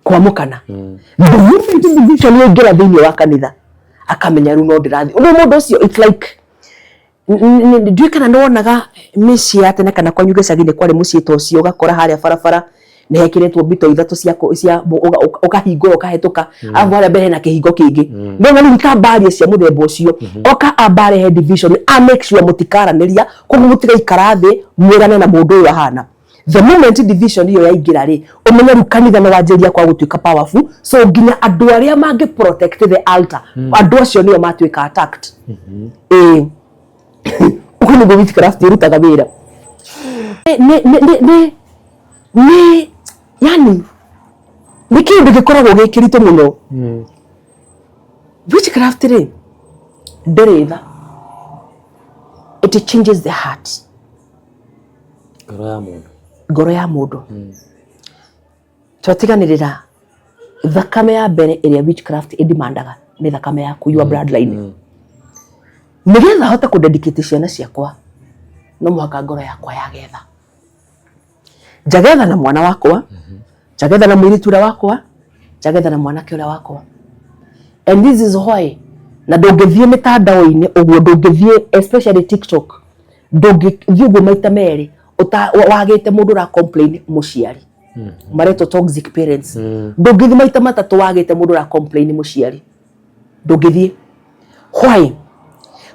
Kwamũkana. The moment division yaingĩra thĩinĩ wa kanitha, akamenya rĩu no ndĩrathiĩ ũndũ mũndũ ũcio. It's like ndiũĩ kana nĩ wonaga mĩciĩ ya tene kana kwanyu gĩcagi-inĩ kwarĩ mũciĩ ta ũcio, ũgakora harĩa barabara nĩ hekĩrĩtwo mbito ithatũ cia ũkahingũra ũkahĩtũka, arabu harĩa mbere hena kĩhingo kĩngĩ. No na rĩu ikambaria cia mũthemba ũcio, oka amba arehe division, a make sure mũtikaranĩria, koguo mũtigaikara thĩ mwĩrane na mũndũ ũyũ ahana. The moment division iyo yaingĩra rĩ, ũmenye rĩu kanitha nĩ wanjĩrĩria kwa gũtuĩka powerful. So nginya andũ arĩa mangĩ protect the altar, andũ acio nĩo matuĩka attacked. Ĩĩ, ũguo nĩguo witchcraft ĩrutaga wĩra. Nĩ yani nĩ kĩndũ gĩkoragwo gĩ kĩritũ mũno. Witchcraft rĩ, ndĩrĩ tha. It changes the heart. Ngoro ya mũndũ. Ngoro ya mũndũ. Twatiganĩrĩra thakame ya mbere ĩrĩa witchcraft ĩdimandaga nĩ thakame yaku, your bloodline. Nĩgetha hote kũ dedicate ciana ciakwa, no mũhaka ngoro yakwa yagetha, njagetha na mwana wakwa, njagetha na mũirĩtu ũrĩa wakwa, njagetha na mwanake ũrĩa wakwa. And this is why na ndũngĩthiĩ mĩtandao-inĩ ũguo, ndũngĩthiĩ especially TikTok, ndũngĩthiĩ ũguo maita merĩ wagĩte mũndũ ũra complain mũciari. Maretwo toxic parents. Ndũngĩthiĩ maita matatũ wagĩte mũndũ ũra complain mũciari, ndũngĩthiĩ. Why?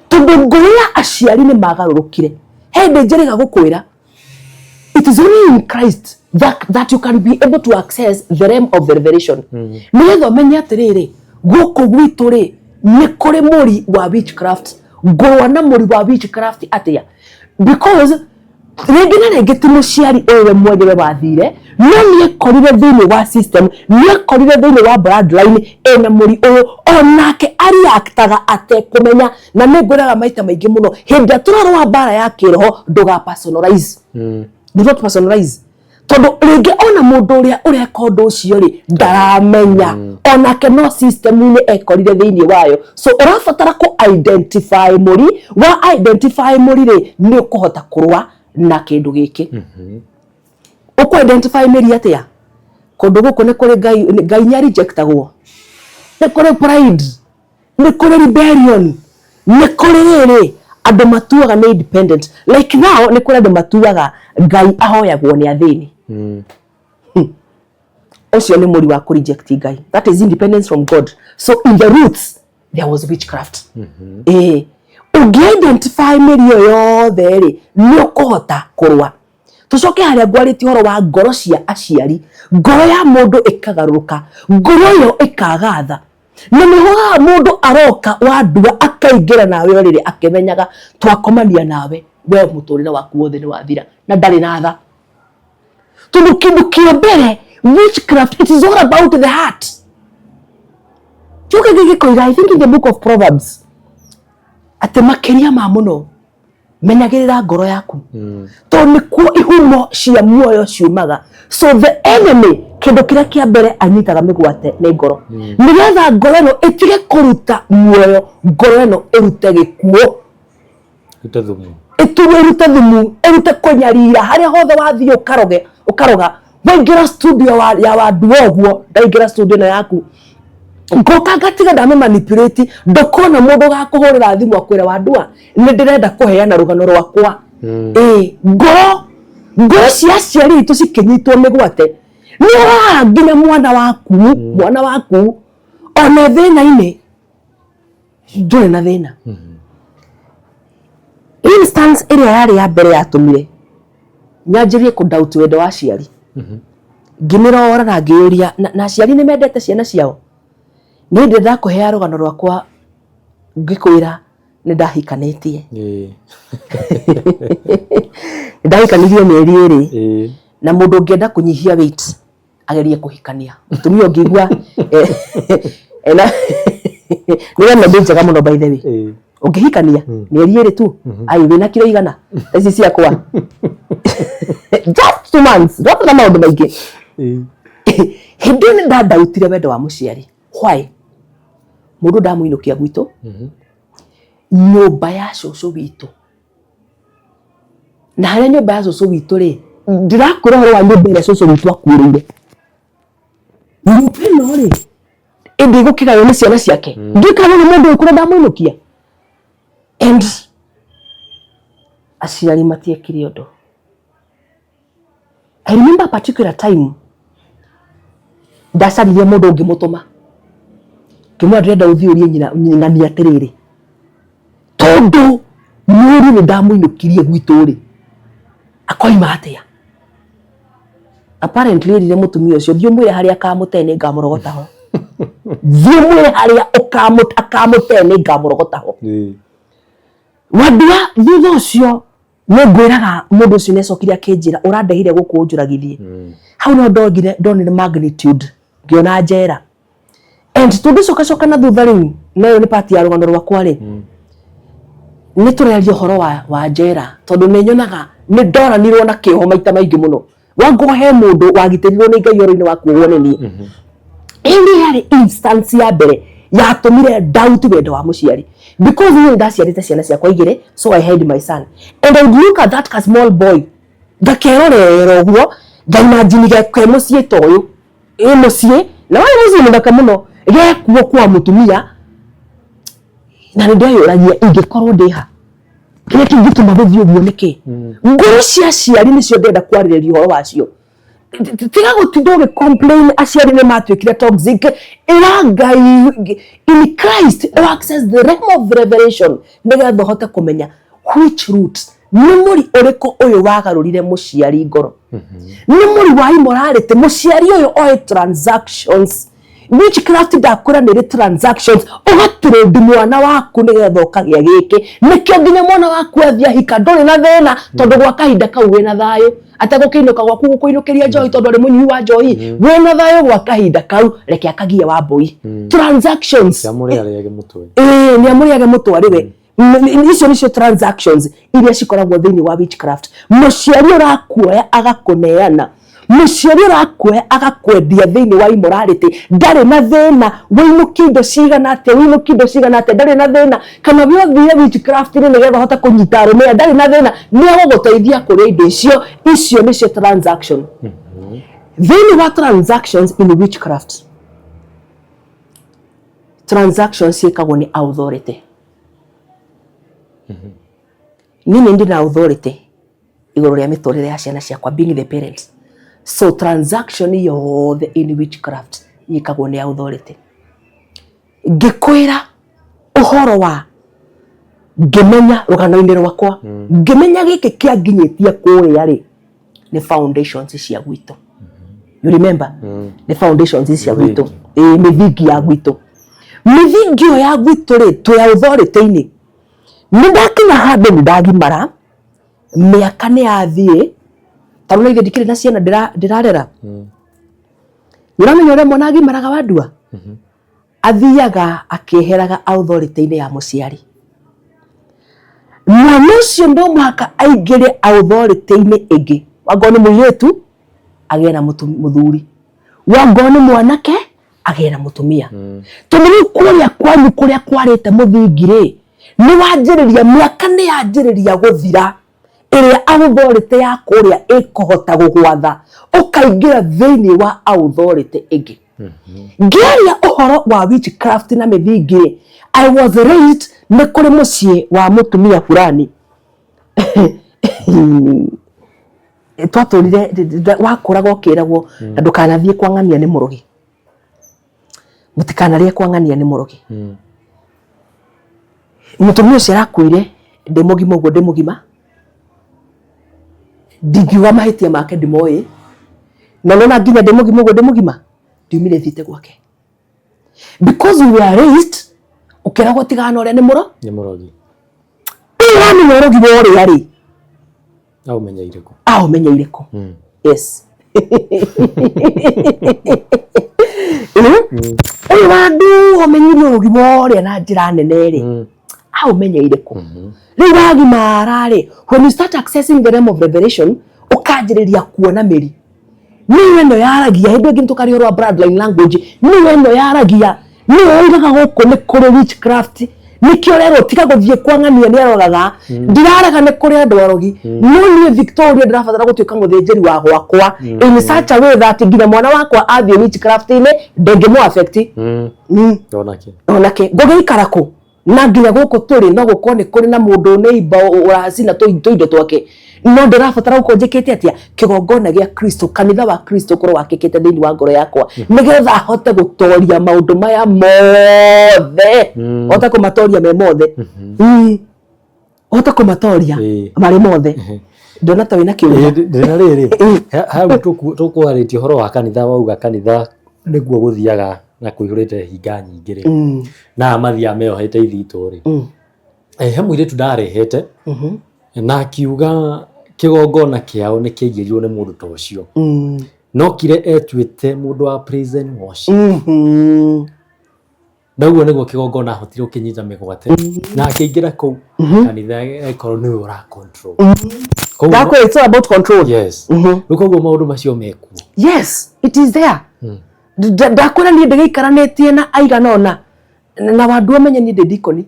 Tondũ ngoro ya aciari nĩ magarũrũkire. He hĩndĩ njĩrĩga gũkwĩra, it is only in Christ that you can be able to access the realm of the revelation, nĩgetha ũmenye atĩrĩrĩ, gũkũ gwitũ rĩ, nĩ kũrĩ mũri wa witchcraft. Ngũrũa na mũri wa witchcraft atĩa? Because rĩngĩ na rĩngĩ ti mũciari ũyũ we mwenyewe wathire, no nĩekorire thĩinĩ wa system, nĩekorire thĩinĩ wa bloodline ĩna mũri ũyũ, onake areactaga atekũmenya. Na nĩ ngwĩraga maita maingĩ mũno, hĩndĩ ĩrĩa tũrarũa mbara ya kĩroho, ndũga personalize. Do not personalize, tondũ rĩngĩ ona mũndũ ũrĩa ũreka ũndũ ũcio rĩ, ndaramenya onake no system-inĩ ekorire thĩinĩ wayo. So ũrabatara kũ identify mũri. Wa identify mũri rĩ, nĩ ũkũhota kũrũa na kĩndũ gĩkĩ. Ũkũ identify mĩri atĩa? Kũndũ gũkũ nĩ kũrĩ Ngai, Ngai nĩ rejectagwo, nĩ kũrĩ pride, nĩ kũrĩ rebellion, nĩ kũrĩ rĩrĩ andũ matuaga nĩ independent. Like now, nĩ kũrĩ andũ matuaga Ngai ahoyagwo nĩ athĩni. Ũcio nĩ mũri wa kũ reject Ngai. That is independence from God. So in the roots there was witchcraft. Ĩĩ, ũngĩ identify mĩri ĩyo yothe rĩ, nĩ ũkũhota kũrũa. Tũcoke harĩa ngwarĩtie ũhoro wa ngoro cia aciari. Ngoro ya mũndũ ĩkagarũrũka, ngoro ĩyo ĩkaga tha, na nĩho haha mũndũ aroka wandua akaingĩra nawe ũrĩrĩ akĩmenyaga twakomania nawe, we mũtũrĩre waku wothe nĩ wathira, na ndarĩ na tha, tondũ kĩndũ kĩa mbere, witchcraft, it is all about the heart. Kiugo gĩkĩ gĩkoiga, I think in the Book of Proverbs, atĩ makĩria ma mũno menyagĩrĩra ngoro yaku, tondũ nĩkuo ihumo cia muoyo ciumaga. So the enemy, kĩndũ kĩrĩa kĩa mbere anyitaga mĩgwate nĩ ngoro, nĩgetha ngoro ĩno ĩtige kũruta muoyo, ngoro ĩno ĩrute gĩkuũ. Rute thumu. Ĩtume ĩrute thumu, ĩrute kũnyarira. Harĩa hothe wathiĩ ũkaroge, ũkaroga. Waingĩra studio ya wandua ũguo, ndaingĩra studio ĩno yaku, ngoka ngatiga ndamĩ manipulate, ndũkona mũndũ ũgakũhũrĩra thimũ akwĩra, "Wandua, nĩ ndĩrenda kũheana rũgano rwakwa." Ĩĩ, ngoro cia aciari aitũ cikĩnyitwo mĩgwate, nĩ ũraga nginya mwana waku, mwana waku ona thĩna-inĩ ndũrĩ na thĩna. Instance ĩrĩa yarĩ ya mbere yatũmire nyanjĩrie kũ doubt wendo wa aciari, ngĩmĩrora na ngĩyũria, na aciari nĩ mendete ciana ciao? Nĩ ndĩ ndakũhea rũgano rwakwa ngĩkwĩra nĩ ndahikanĩtie. Nĩ ndahikanirie mĩeri 2. Na mũndũ ũngĩenda kũnyihia weight agerie kũhikania mũtumia ũngĩigua ena nĩ remedy njega mũno, by the way. Ũngĩhikania mĩeri 2 tu, ai, wĩna kiro 100 ta ici ciakwa, just 2 months, ndwatũra maũndũ maingĩ. Hĩndĩ ĩyo nĩ ndandautire wendo wa mũciari. Why? Mũndũ ndamũinũkia gwitũ, nyũmba ya cũcũ witũ, na harĩa nyũmba ya cũcũ witũ rĩ, ndĩrakwĩra ũhoro wa nyũmba ĩrĩa cũcũ witũ akuĩrĩire. Nyũmba ĩno rĩ, ĩndĩ ĩgũkĩgaywo nĩ ciana ciake, ndiũĩ kana nĩ mũndũ ũyũ kũrĩa ndamũinũkia. And aciari matiekire ũndũ. I remember a particular time ndacaririe mũndũ ũngĩmũtũma, ngĩmwĩra, "Ndĩrenda ũthiĩ ũrie nyina ng'ani atĩrĩrĩ, tondũ mũriũ nĩ ndamũinũkirie gwitũ rĩ, akoima atĩa?" Apparently erire mũtumia ũcio, "Thiĩ ũmwĩre harĩa akamũte nĩ ngamũrogota ho. Thiĩ ũmwĩre harĩa akamũte nĩ ngamũrogota ho." Wandua, thutha ũcio nĩ ngwĩraga, mũndũ ũcio nĩ acokire akĩnjĩra, "Ũrandehire gũkũ ũnjũragithie." Hau no ndongire, ndonire magnitude, ngĩona njera. And tũngĩcokacoka na thutha rĩu, na ĩyo nĩ part ya rũgano rwakwa rĩ, nĩ tũraria ũhoro wa njera, tondũ nĩ nyonaga nĩ ndoranirwo na kĩoho maita maingĩ mũno. Wangorwo he mũndũ wagitĩrirwo nĩ Ngai ũhoro-inĩ wa kuohwo nĩ niĩ. Ĩyo nĩ yarĩ instance ya mbere yatũmire doubt wendo wa mũciari, because niĩ ndaciarĩte ciana ciakwa igĩrĩ. So I had my son, and I would look at that small boy, ngakerorera ũguo, ngaimagine ke mũciĩ ta ũyũ, ĩ mũciĩ na warĩ mũciĩ mũthaka mũno, gekuo kwa mũtumia, na nĩ ndeyũragia, ingĩkorwo ndĩ ha? Kĩrĩa kĩngĩtũma gũthiĩ ũguo nĩ kĩ? Ngoro cia aciari nĩcio ndĩrenda kwarĩrĩria ũhoro wacio. Tiga gũtinda ũgĩ complain aciari nĩ matuĩkire toxic. Ĩra Ngai in Christ o access the realm of revelation nĩgetha ũhote kũmenya which root, nĩ mũri ũrĩkũ ũyũ wagarũrire mũciari ngoro, nĩ mũri wa immorality mũciari ũyũ oĩ transactions, witchcraft. Ndakwĩra nĩ ĩrĩ transactions, ũgatrade mwana waku nĩgetha ũkagĩa gĩkĩ. Nĩkĩo nginya mwana waku athiĩ ahika ndũrĩ na thĩna, tondũ gwa kahinda kau wĩna thayũ, ategũkĩinũka gwaku gũkũinũkĩria njohi tondũ arĩ mũnyui wa njohi. Wĩna thayũ gwa kahinda kau, reke akagie wa mbũi. Transactions. Amũrĩ arĩage mũtwe. Ĩĩ, nĩ amũrĩage mũtwarĩre. Icio nĩcio transactions iria cikoragwo thĩinĩ wa witchcraft. Mũciari ũrakuoya agakũneana, mũciari ũrakuoya agakwendia thĩinĩ wa immorality, ndarĩ na thĩna wĩinũkie indo cigana atĩa, wĩinũkie indo cigana atĩa, ndarĩ na thĩna. Kana we ũthire witchcraft-inĩ nĩgetha ũhote kũnyita arũme aya, ndarĩ na thĩna, nĩ agũgũteithia kũrĩa indo icio. Icio nĩcio transaction. Thĩinĩ wa transactions in witchcraft, transactions ciĩkagwo nĩ authority. Niĩ nĩ ndĩ na authority igũrũ rĩa mĩtũrĩre ya ciana ciakwa, being the parents. So transaction yothe in witchcraft yĩkagwo nĩ authority. Ngĩkwĩra ũhoro wa ngĩmenya rũgano-inĩ rwakwa, ngĩmenya gĩkĩ kĩanginyĩtie kũrĩa rĩ, nĩ foundations cia gwitũ. You remember, nĩ foundations cia gwitũ, ĩĩ, mĩthingi ya gwitũ. Mĩthingi ĩyo ya gwitũ rĩ, twĩ authority-inĩ. Nĩ ndakinya handũ nĩ ndagimara, mĩaka nĩ yathiĩ, tondũ na ithe ndikĩrĩ na ciana ndĩrarera. Nĩ ũramenya ũrĩa mwana agimaraga wandua, athiaga akĩeheraga authority-inĩ ya mũciari. Mwana ũcio no mũhaka aingĩre authority-inĩ ĩngĩ. Wangorwo nĩ mũirĩtu, agĩe na mũthuri. Wangorwo nĩ mwanake, agĩe na mũtumia. Tondũ rĩu kũrĩa kwanyu kũrĩa kwarĩte mũthingi rĩ, nĩ wanjĩrĩria, mĩaka nĩ yanjĩrĩria gũthira ĩrĩa authority ya kũrĩa ĩkũhota gũgwatha, ũkaingĩra thĩinĩ wa authority ĩngĩ. Ngĩaria ũhoro wa witchcraft na mĩthingi rĩ, I was raised nĩ kũrĩ mũciĩ wa mũtumia fulani twatũrire, wakũraga ũkĩragwo na ndũkanathiĩ kwang'ania nĩ mũrogi, mũtikanarĩe kwang'ania nĩ mũrogi. Mũtumia ũcio arakuire ndĩ mũgima ũguo, ndĩ mũgima, ndingiuga mahĩtia make ndimoĩ, na nona nginya ndĩ mũgima ũguo, ndĩ mũgima, ndiumire thiĩte gwake because we were raised ũkĩragwo tigana na ũrĩa nĩ mũro Nĩ mũrogi. Ũyũ wamenya ũrogi wa ũrĩa rĩ, Aũmenyeire kũ? Aũmenyeire kũ? Yes. Ũyũ wandu ũmenyire ũrogi wa ũrĩa na njĩra nene rĩ, aũmenyeire kũ? Rĩu wagimara rĩ, when you start accessing the realm of revelation, ũkanjĩrĩria kuona mĩri nĩyo ĩno yaragia. Hĩndĩ ĩngĩ nĩtũkaria ũhoro wa bloodline language. Nĩyo ĩno yaragia, nĩyo yoigaga gũkũ nĩ kũrĩ witchcraft, nĩkĩo ũrerwo tiga gũthiĩ kwang'ania nĩ arogaga. Ndirarega nĩ kũrĩ andũ arogi, no niĩ Victoria ndĩrabatara gũtuĩka mũthĩnjĩri wa gwakwa in such a way that nginya mwana wakwa athiĩ witchcraft-inĩ ndĩngĩmũ affect. Onake. Onake ngũgĩikara kũ na nginya gũkũ tũrĩ no gũkorwo nĩ kũrĩ na mũndũ neighbor ũracina tũindo twake, no ndĩrabatara gũkorwo njĩkĩte atĩa? Kĩgongona gĩa Kristo, kanitha wa Kristo ũkorwo wakĩkĩte thĩinĩ wa ngoro yakwa nĩgetha hote gũtoria maũndũ maya mothe, hote kũmatoria me mothe. Hote kũmatoria marĩ mothe. Ndona ta wĩna kĩũria. Ndĩna rĩrĩ hau tũkwarĩtie ũhoro wa kanitha, wauga kanitha nĩguo gũthiaga na kũihũrĩte hinga nyingĩ rĩ, na aya mathiaga meyohete ithitũ rĩ, he mũirĩtu ndarehete na akiuga kĩgongona kĩao nĩ kĩaigĩrirwo nĩ mũndũ ta ũcio, nokire etuĩte mũndũ wa praise and worship, na ũguo nĩguo kĩgongona ahotire gũkĩnyita mĩgwate na akĩingĩra kũu kanitha ĩkorwo nĩwe ũra control. Koguo Ndakwĩra it's all about control. Yes. Rĩu koguo maũndũ macio mekuo. Yes, it is there. Ndakwĩra niĩ ndĩgĩikaranĩtie na aigana ũna na wandu amenye niĩ ndĩ dikoni.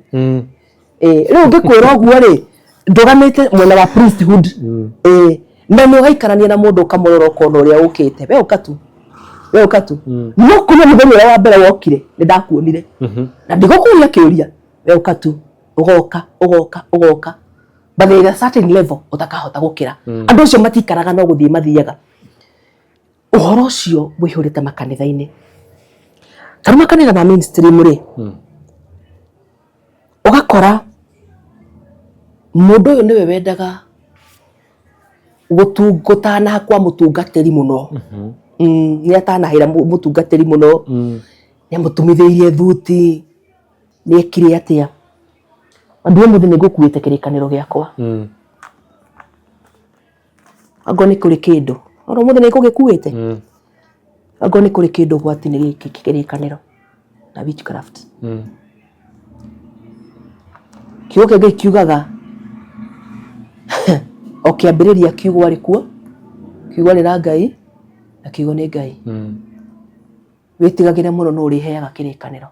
Rĩu ngĩkwĩra ũguo rĩ, ndũgamĩte mwena wa priesthood. Na nĩ ũgaikarania na mũndũ ũkamũrora ũkona ũrĩa ũkĩte, we ũka tu, we ũka tu. No kuma mũthenya ũrĩa wa mbere wokire nĩ ndakuonire na ndigũkũria kĩũria, we ũka tu, ũgoka ũgoka ũgoka, but there is a certain level ũtakahota gũkĩra. Andũ acio matikaraga, no gũthiĩ mathiaga. Ũhoro ũcio wĩihũrĩte makanitha-inĩ. Ta rĩu makanitha ma mainstream rĩ, ũgakora mũndũ ũyũ nĩwe wendaga gũtanaha kwa mũtungatĩri mũno. Nĩ atanahĩra mũtungatĩri mũno, nĩ amũtumithĩirie thuti, nĩ ekire atĩa. Andũ ũmũthĩ nĩ ngũkuĩte kĩrĩkanĩro gĩakwa. Angorwo nĩ kũrĩ kĩndũ, ona ũmũthĩ nĩ ngũgĩkuĩte. Angorwo nĩ kũrĩ kĩndũ ũgwati nĩ gĩkĩ kĩrĩkanĩro na witchcraft. Kiugo kĩa Ngai kiugaga o kĩambĩrĩria kiugo arĩ kuo, kiugo arĩ na Ngai na kiugo nĩ Ngai. Wĩtigagĩre mũno nũ ũrĩheaga kĩrĩkanĩro.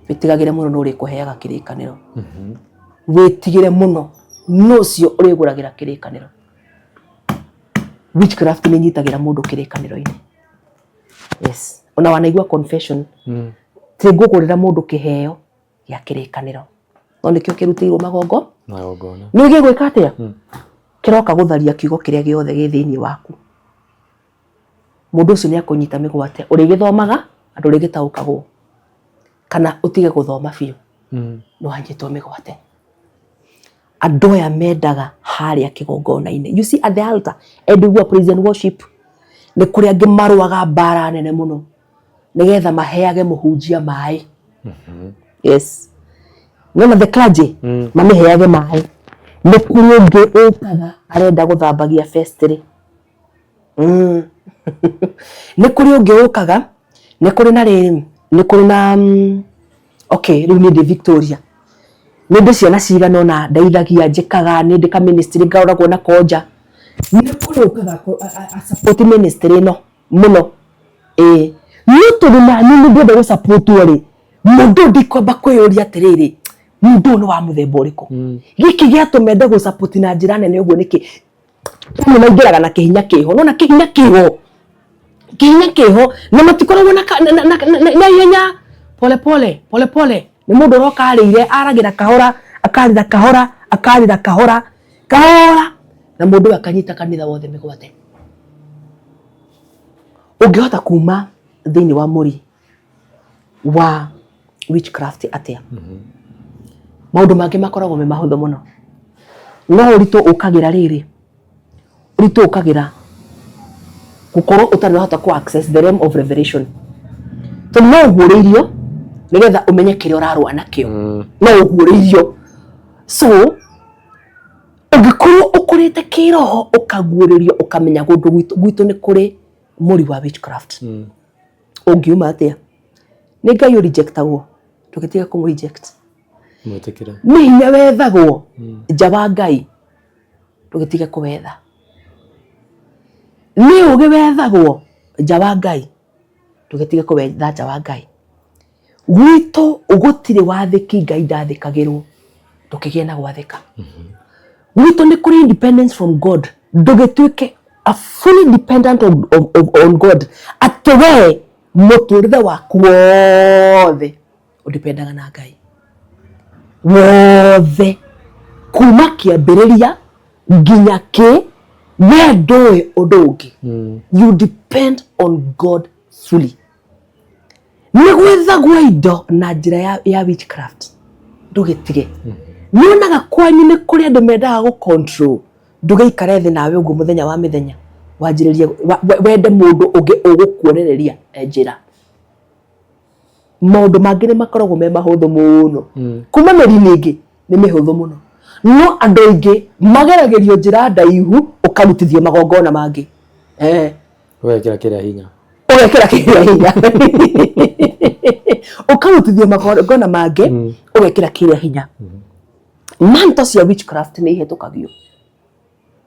Wĩtigagĩre mũno nũ ũrĩkũheaga kĩrĩkanĩro. Wĩtigĩre mũno nũ ũcio ũrĩgũragĩra kĩrĩkanĩro. Witchcraft nĩ ĩnyitagĩra mũndũ kĩrĩkanĩro-inĩ. Yes. Ona wanaigua confession. Ti ngũgũrĩra mũndũ kĩheo gĩa kĩrĩkanĩro. No nĩkĩo kĩrutĩirwo magongo. Magongona. Nĩ gĩgwĩka atĩa? Kĩroka gũtharia kiugo kĩrĩa gĩothe gĩ thĩinĩ waku. Mũndũ ũcio nĩ akũnyita mĩgwate. Ũrĩgĩthomaga na ndũrĩgĩtaũkagwo. Kana ũtige gũthoma biũ. Nĩ wanyitwo mĩgwate. Andũ aya mendaga harĩa kĩgongona-inĩ. You see at the altar and we praise and worship. Nĩ kũrĩ angĩ marũaga mbara nene mũno nĩgetha maheage mũhunjia maĩ. Yes. Nĩwona the clergy mamĩheage maĩ. Nĩ kũrĩ ũngĩ ũkaga arenda gũthambagia vestry. Nĩ kũrĩ ũngĩ ũkaga, nĩ kũrĩ na rĩrĩ, nĩ kũrĩ na okay rĩu niĩ ndĩ Victoria. Nĩ ndĩ ciana cigana ũna ndeithagia, njĩkaga, nĩ ndĩ ka ministry ngoragwo nako nja. Nĩ kũrĩ ũkaga a support ministry ĩno mũno. Ĩĩ. No tondũ naniĩ nĩ ndĩrenda gũ support wo rĩ, mũndũ ũyũ ndikwamba kwĩyũria atĩrĩrĩ, mũndũ ũyũ nĩ wa mũthemba ũrĩkũ? Gĩkĩ gĩatũma ende gũ support na njĩra nene ũguo nĩkĩ? Amwe maingĩraga na kĩhinya kĩho, nĩwona kĩhinya kĩho, kĩhinya kĩho na matikoragwo na na ihenya, pole pole pole pole, nĩ mũndũ ũroka arĩire, aragĩra kahora, akarĩra kahora, akarĩra kahora, kahora, na mũndũ ũyũ akanyita kanitha wothe mĩgwate. Ũngĩhota kuma thĩinĩ wa mũri wa witchcraft atĩa? Maũndũ mangĩ makoragwo me mahũthũ mũno, no ũritũ ũkagĩra rĩrĩ, ũritũ ũkagĩra gũkorwo ũtarĩ ũrahota kũ access the realm of revelation, tondũ no ũguũrĩirio nĩgetha ũmenye kĩrĩa ũrarũa nakĩo, no ũguũrĩirio. So ũngĩkorwo ũkũrĩte kĩroho ũkaguũrĩrio ũkamenya kũndũ gwitũ nĩ kũrĩ mũri wa witchcraft, ũngiuma atĩa? Nĩ Ngai ũrejectagwo, ndũgĩtige kũmũ reject. Mwĩtĩkĩre. Nĩ hinya wethagwo nja wa Ngai, ndũgĩtige kũwetha. Nĩ ũgĩ wethagwo nja wa Ngai, ndũgĩtige kũwetha nja wa Ngai. Gwitũ gũtirĩ wathĩki Ngai ndathĩkagĩrwo, ndũkĩgĩe na gwathĩka. Gwitũ nĩ kũrĩ independence from God, ndũgĩtuĩke a fully dependent on God, atĩ we mũtũrĩre waku wothe ũdipendaga na Ngai wothe, kuma kĩambĩrĩria nginya kĩ, we ndũĩ ũndũ ũngĩ. You depend on God fully. Nĩ gwethagwo indo na njĩra ya witchcraft, ndũgĩtige. Nĩonaga kwanyu nĩ kũrĩ andũ mendaga gũ control, ndũgĩikare thĩ nawe ũguo mũthenya wa mĩthenya, wanjĩrĩrie wende mũndũ ũngĩ ũgũkuonereria njĩra. Maũndũ mangĩ nĩ makoragwo me mahũthũ mũno, kuma mĩri-inĩ ĩngĩ nĩ mĩhũthũ mũno, no andũ aingĩ mageragĩrio njĩra ndaihu ũkarutithio magongona mangĩ. Ũgekĩra kĩrĩa hinya. Ũgekĩra kĩrĩa hinya. Ũkarutithio magongona mangĩ, ũgekĩra kĩrĩa hinya. Manto cia witchcraft nĩ ihĩtũkagio.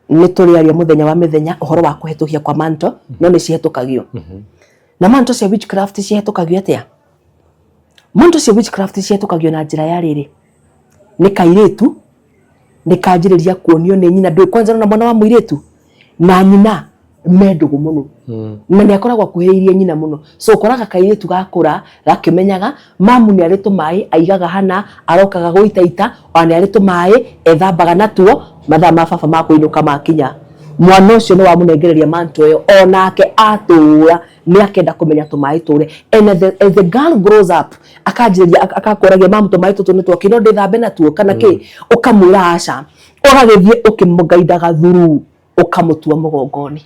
Nĩ tũrĩaria mũthenya wa mĩthenya ũhoro wa kũhetũkia kwa manto, no nĩ cihetũkagio. Na manto cia witchcraft cihetũkagio atĩa? Manto cia witchcraft cihetũkagio na njĩra ya rĩrĩ, nĩ kairĩtu nĩ kanjĩrĩria kuonio nĩ nyina, ndũĩ kwanza na mwana wa mũirĩtu na nyina me ndũgũ mũno, na nĩ akoragwo akuhĩrĩirie nyina mũno, so ũkoraga kairĩtu gakũra gakĩmenyaga mamu nĩ arĩ tũmaĩ aigaga hana arokaga gũitaita, ona nĩ arĩ tũmaĩ ethambaga natuo mathaa ma baba ma kũinũka makinya. Mwana ũcio nĩ wamũnengereria manto ĩyo, onake atũra nĩ akenda kũmenya tũmaĩ tũrĩa. And as the girl grows up, akanjĩrĩria akakũragia, "Mamu, tũmaĩ tũtũ nĩ twakĩ? No ndĩthambe natuo kana kĩ?" Ũkamwĩra aca, ũgagĩthiĩ ũkĩmũgaidaga through, ũkamũtua mũgongoni,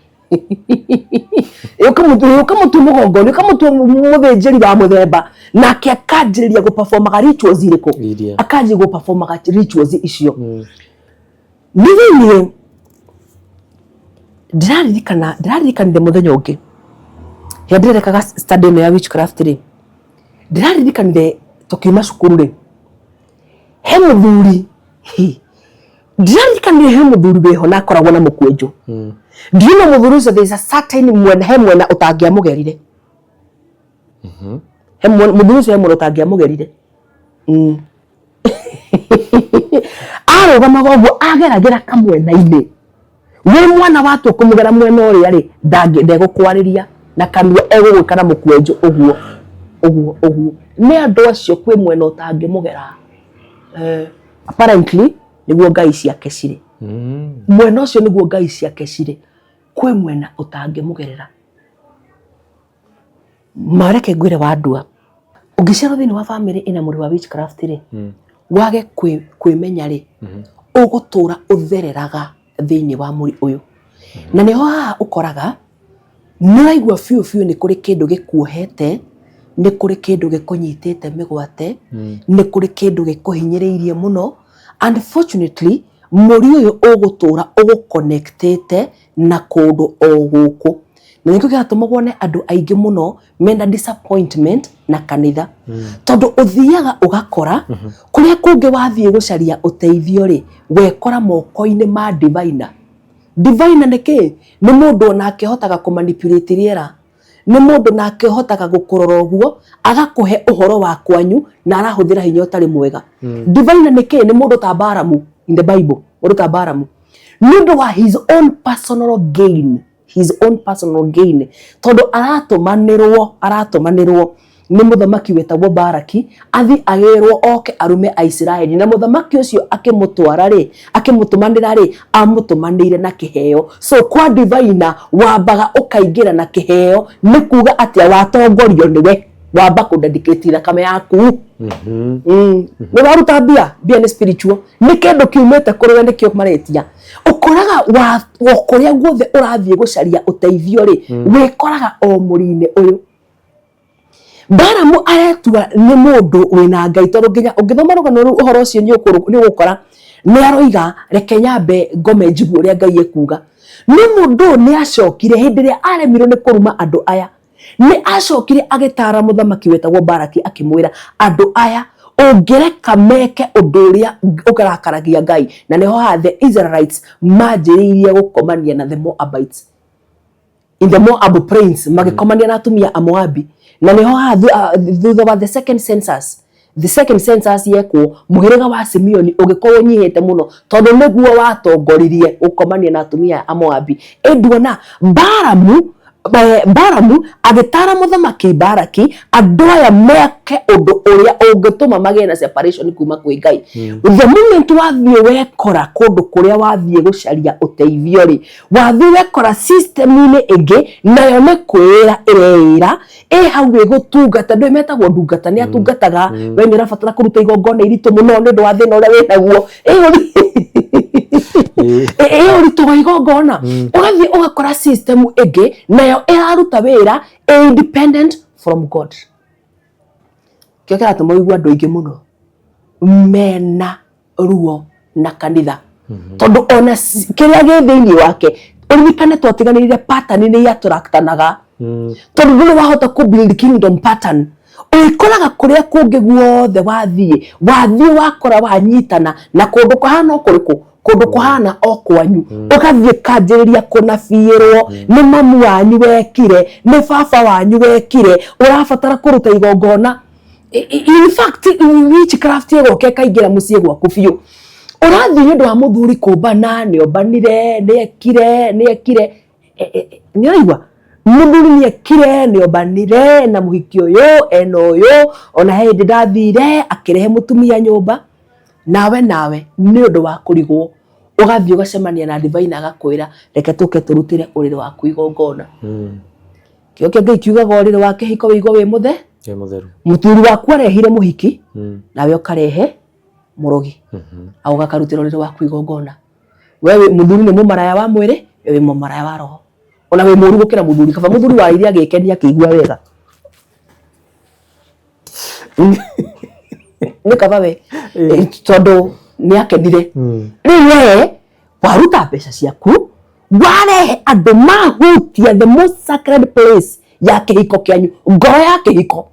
ũkamũtua mũgongoni, ũkamũtua mũthĩnjĩri wa mũthemba, nake akanjĩrĩria gũperformaga rituals irĩkũ? Iria. Akanjĩrĩria gũperformaga rituals icio. Nĩ thĩiniĩ ndĩraririkana, ndĩraririkanire mũthenya ũngĩ hĩndĩ ndĩrekaga study ĩno ya witchcraft rĩ, ndĩraririkanire tũkiuma cukuru rĩ, he mũthuri hi, ndĩraririkanire he mũthuri wĩho na akoragwo na mũkwenjo. Ndiona mũthuri ũcio, there is a certain mwena, he mwena ũtangĩamũgerire. He mũthuri ũcio, he mwena ũtangĩamũgerire. Arũgamaga ũguo ageragĩra kamwena-inĩ, wĩ mwana watua kũmũgera mwena ũrĩa rĩ, ndegũkwarĩria na kanua, egũgwĩka na mũkwenjo ũguo ũguo ũguo. Nĩ andũ acio kwĩ mwena ũtangĩmũgera. Apparently nĩguo ngai ciake cirĩ. Mwena ũcio nĩguo ngai ciake cirĩ, kwĩ mwena ũtangĩmũgerera. Mareke ngwĩre, wandua ũngĩciarwo thĩinĩ wa family ĩna mũrĩ wa witchcraft rĩ, wage kwĩmenya rĩ, ũgũtũra ũthereraga thĩinĩ wa mũri ũyũ. Na nĩho haha ũkoraga nĩ ũraigua biũ biũ nĩ kũrĩ kĩndũ gĩkuohete, nĩ kũrĩ kĩndũ gĩkũnyitĩte mĩgwate, nĩ kũrĩ kĩndũ gĩkũhinyĩrĩirie mũno. Unfortunately, mũri ũyũ ũgũtũra ũgũconnectĩte na kũndũ o gũkũ, na nĩkĩo kĩratũma wone andũ aingĩ mũno mena disappointment na kanitha, tondũ ũthiaga ũgakora kũrĩa kũngĩ wathiĩ gũcaria ũteithio rĩ, wekora moko-inĩ ma diviner. Diviner nĩ kĩ? Nĩ mũndũ onake ũhotaga kũmanipulate rĩera, nĩ mũndũ nake ũhotaga gũkũrora ũguo agakũhe ũhoro wa kwanyu na arahũthĩra hinya ũtarĩ mwega. Diviner nĩ kĩ? Nĩ mũndũ ta Balamu in the Bible, mũndũ ta Balamu, nĩ ũndũ wa his own personal gain, his own personal gain, tondũ aratũmanĩrwo nĩ mũthamaki wetagwo Baraki athi agĩrwo oke arume Aisiraeli, na mũthamaki ũcio akĩmũtwara rĩ, akĩmũtũmanĩra rĩ, amũtũmanĩire na kĩheo. So kwa diviner wambaga ũkaingĩra na kĩheo. Nĩ kuga atĩa? Watongorio nĩwe, wamba kũdedicate thakame yaku. Nĩ waruta mbia, mbia nĩ spiritual, nĩ kĩndũ kiumĩte kũrĩ we, nĩkĩo maretia. Ũkoraga wa o kũrĩa guothe ũrathiĩ gũcaria ũteithio rĩ, wĩkoraga o mũri-inĩ ũyũ. Balamu aretua nĩ mũndũ wĩna Ngai, tondũ nginya ũngĩthoma rũgano rũu, ũhoro ũcio nĩ ũgũkora nĩ aroiga, "Reke nyambe ngome njigue ũrĩa Ngai ekuga." No mũndũ ũyũ nĩ acokire hĩndĩ ĩrĩa aremirwo nĩ kũruma andũ aya, nĩ acokire agĩtara mũthamaki wetagwo Baraki, akĩmwĩra, "Andũ aya ũngĩreka meke ũndũ ũrĩa ũkarakaragia Ngai." Na nĩho haha the Israelites manjĩrĩirie gũkomania na the Moabites in the Moab plains, magĩkomania na atumia a Moabi. Na nĩho haha thutha wa the second census yekwo, mũhĩrĩga wa Simeoni ũgĩkorwo ũnyihĩte mũno, tondũ nĩguo watongoririe gũkomania na atumia a Moabi. Ĩnduona Balamu agĩtara mũthamaki Baraki andũ aya meke ũndũ ũrĩa ũngĩtũma magĩe na separation kuma kwĩ Ngai. The moment wathiĩ wekora kũndũ kũrĩa wathiĩ gũcaria ũteithio rĩ, wathiĩ wekora system-inĩ ĩngĩ, nayo nĩ kwĩra ĩreĩra ĩ hau ĩgũtungata. Ndũĩ metagwo ndungata, nĩ atungataga. We nĩ ũrabatara kũruta igongona iritũ mũno nĩ ũndũ wa thĩna ũrĩa wĩnaguo, ĩ ũritũ wa igongona. Ũgathiĩ ũgakora system ĩngĩ nayo ĩraruta wĩra independent from God. Kĩo kĩratũma ũigue andũ aingĩ mũno mena ruo na kanitha, tondũ ona kĩrĩa gĩ thĩinĩ wake, ũririkane twatiganĩrire pattern nĩ attractanaga, tondũ ndũrĩ wahota kũ build kingdom pattern. Ũgĩkoraga kũrĩa kũngĩ guothe wathiĩ wakora wanyitana na kũndũ kũhana o kũrĩkũ, kũndũ kũhana o kwanyu, ũgathiĩ kanjĩrĩria kũnabiĩrwo nĩ mamu wanyu wekire, nĩ baba wanyu wekire, ũrabatara kũruta igongona. In fact, witchcraft ĩgoka ĩkaingĩra mũciĩ gwaku biũ. Ũrathiĩ nĩ ũndũ wa mũthuri kũmbana, nĩ ombanire, nĩ ekire, nĩ ekire. Nĩ ũraigua mũthuri nĩ ekire, nĩ ombanire na mũhiki ũyũ ena ũyũ, ona he hĩndĩ ndathire akĩrehe mũtumia nyũmba. Nawe nĩ ũndũ wa kũrigwo Ũgathiĩ ũgacemania na divine agakwĩra reke tũke tũrutĩre ũrĩrĩ waku igongona. Kĩo kĩa Ngai kiugaga ũrĩrĩ wa kĩhiko wĩigwo wĩ mũthe Wĩ mũtheru. Mũthuri waku arehire mũhiki, nawe ũkarehe mũrogi, agoka akarutĩra ũrĩrĩ waku igongona. We wĩ mũthuri nĩ mũmaraya wa mwĩrĩ, we wĩ mũmaraya wa roho, ona wĩ mũru gũkĩra mũthuri. Kaba mũthuri warĩire agĩkenia akĩigua wega, nĩ kaba we, tondũ nĩ akenire. Rĩu we waruta mbeca ciaku, warehe andũ mahutia the most sacred place ya kĩhiko kĩanyu, ngoro ya kĩhiko,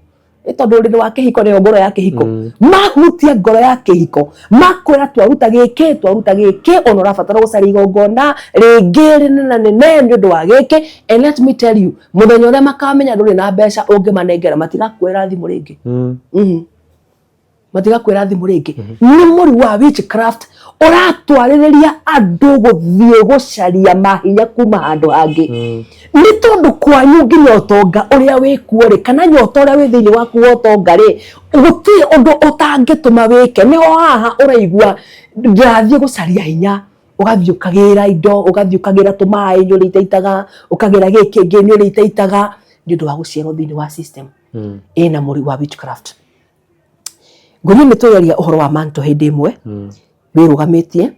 nĩ tondũ ũrĩrĩ wa kĩhiko nĩyo ngoro ya kĩhiko. Mahutia ngoro ya kĩhiko, makwĩra twaruta gĩkĩ, twaruta gĩkĩ, ona ũrabatara gũcaria igongona rĩngĩ rĩnene nene nĩ ũndũ wa gĩkĩ. And let me tell you, mũthenya ũrĩa makamenya ndũrĩ na mbeca ũngĩmanengera, matigakwĩra thimũ rĩngĩ. Matigakwĩra thimũ rĩngĩ. Nĩ mũri wa witchcraft ũratwarĩrĩria andũ gũthiĩ gũcaria mahinya kuma handũ hangĩ, nĩ tondũ kwanyu nginya ũtonga ũrĩa wĩkuo rĩ, kana nyota ũrĩa wĩ thĩinĩ waku wa ũtonga rĩ, gũtirĩ ũndũ ũtangĩtũma wĩke. Nĩho haha ũraigua ndĩrathiĩ gũcaria hinya, ũgathiĩ ũkagĩra indo, ũgathiĩ ũkagĩra tũmaĩ nĩ ũrĩitaitaga, ũkagĩra gĩkĩ kĩngĩ nĩ ũrĩitaitaga, nĩ ũndũ wa gũciarwo thĩinĩ wa system ĩna mũri wa witchcraft. Ngũria nĩ tũyaria ũhoro wa manto hĩndĩ ĩmwe wĩrũgamĩtie,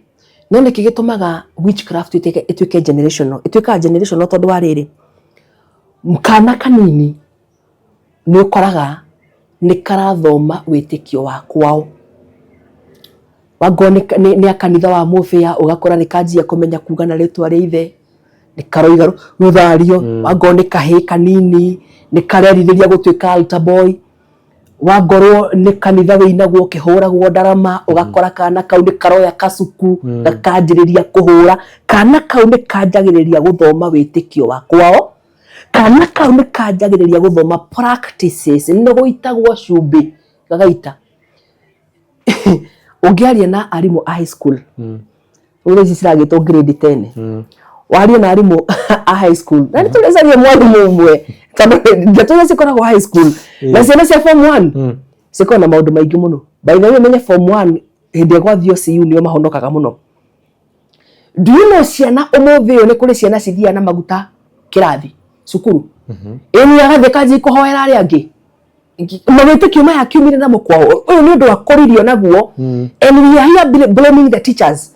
no nĩkĩ gĩtũmaga witchcraft ĩtuĩke generational? Ĩtuĩkaga generational tondũ wa rĩrĩ, kana kanini nĩ ũkoraga nĩ karathoma wĩtĩkio wa kwao. Wangorwo nĩ a kanitha wa mũbĩa, ũgakora nĩ kanjia kũmenya kuga na rĩtwa rĩa ithe, nĩ karoiga rũthario. Wangorwo nĩ kahĩĩ kanini, nĩ karerirĩria gũtuĩka altar boy. Wangorwo nĩ kanitha wĩinagwo ũkĩhũragwo ndarama, ũgakora kana kau nĩ karoya kacuku, gakanjĩrĩria kũhũra. Kana kau nĩ kanjagĩrĩria gũthoma wĩtĩkio wa kwao. Kana kau nĩ kanjagĩrĩria gũthoma practices, nĩ gũitagwo cumbĩ gagaita. Ũngĩaria na arimũ a high school, rĩu ici ciragĩtwo grade 10, warie na arimũ a high school, na nĩ tũrecaria mwarimũ ũmwe, tondũ ndeto iria cikoragwo high school na ciana cia form 1 cikoragwo na maũndũ maingĩ mũno. By the way, menye form 1 hĩndĩ ĩrĩa gwathiĩ CU nĩo mahonokaga mũno. Do you know ciana ũmũthĩ ũyũ nĩ kũrĩ ciana cithiaga na maguta kĩrathi cukuru? Ĩni agathiĩ kanji kũhoera arĩa angĩ mawĩtĩkio maya kiumire namo kwao. Ũyũ nĩ ũndũ akũririo naguo, and we are here blaming the teachers.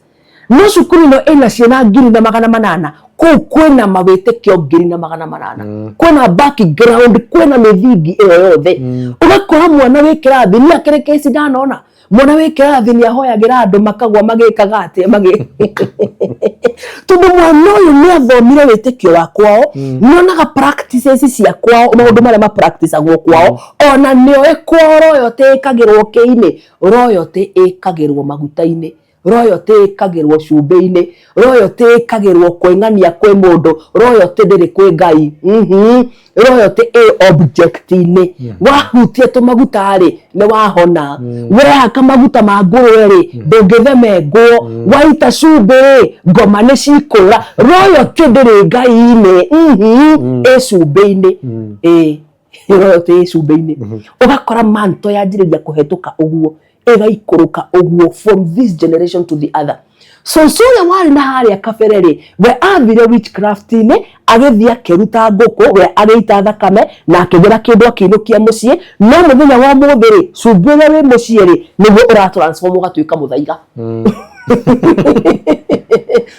No cukuru ĩno ĩna ciana 1800, kũu kwĩna mawĩtĩkio 1800, kwĩna background, kwĩna mĩthingi ĩyo yothe. Ũgakora mwana wĩ kĩrathi nĩ akĩrĩ kesi, ndanona mwana wĩ kĩrathi nĩ ahoyagĩra andũ makagwa magĩkaga atĩa magĩ, tondũ mwana ũyũ nĩ athomire wĩtĩkio wa kwao, nĩ onaga practices cia kwao, maũndũ marĩa mapracticagwo kwao, ona nĩoĩ kwao royalty ĩkagĩrwo kĩ-inĩ, royalty ĩkagĩrwo maguta-inĩ, royalty ĩkagĩrwo cumbĩ-inĩ, royalty ĩkagĩrwo kwĩng'ania kwĩ mũndũ, royalty ndĩrĩ kwĩ Ngai. Royalty ĩ object-inĩ. Wahutia tũmaguta rĩ, nĩ wahona. Wehaka maguta ma ngũrwe rĩ, ndũngĩthemengwo. Waita cumbĩ rĩ, ngoma nĩ cikũra. Royalty ndĩrĩ Ngai-inĩ, ĩ cumbĩ-inĩ. Ĩ royalty ĩ cumbĩ-inĩ. Ũgakora manto yanjĩrĩria kũhetũka ũguo, ĩgaikũrũka ũguo from this generation to the other. So ũrĩa warĩ na harĩa kabere rĩ, we athire witchcraft-inĩ, agĩthiĩ akĩruta ngũkũ, we agĩita thakame na akĩgĩra kĩndũ akĩinũkia mũciĩ. No mũthenya wa ũmũthĩ rĩ, cumbĩ ũrĩa wĩ mũciĩ rĩ, nĩguo ũratransform ũgatuĩka mũthaiga.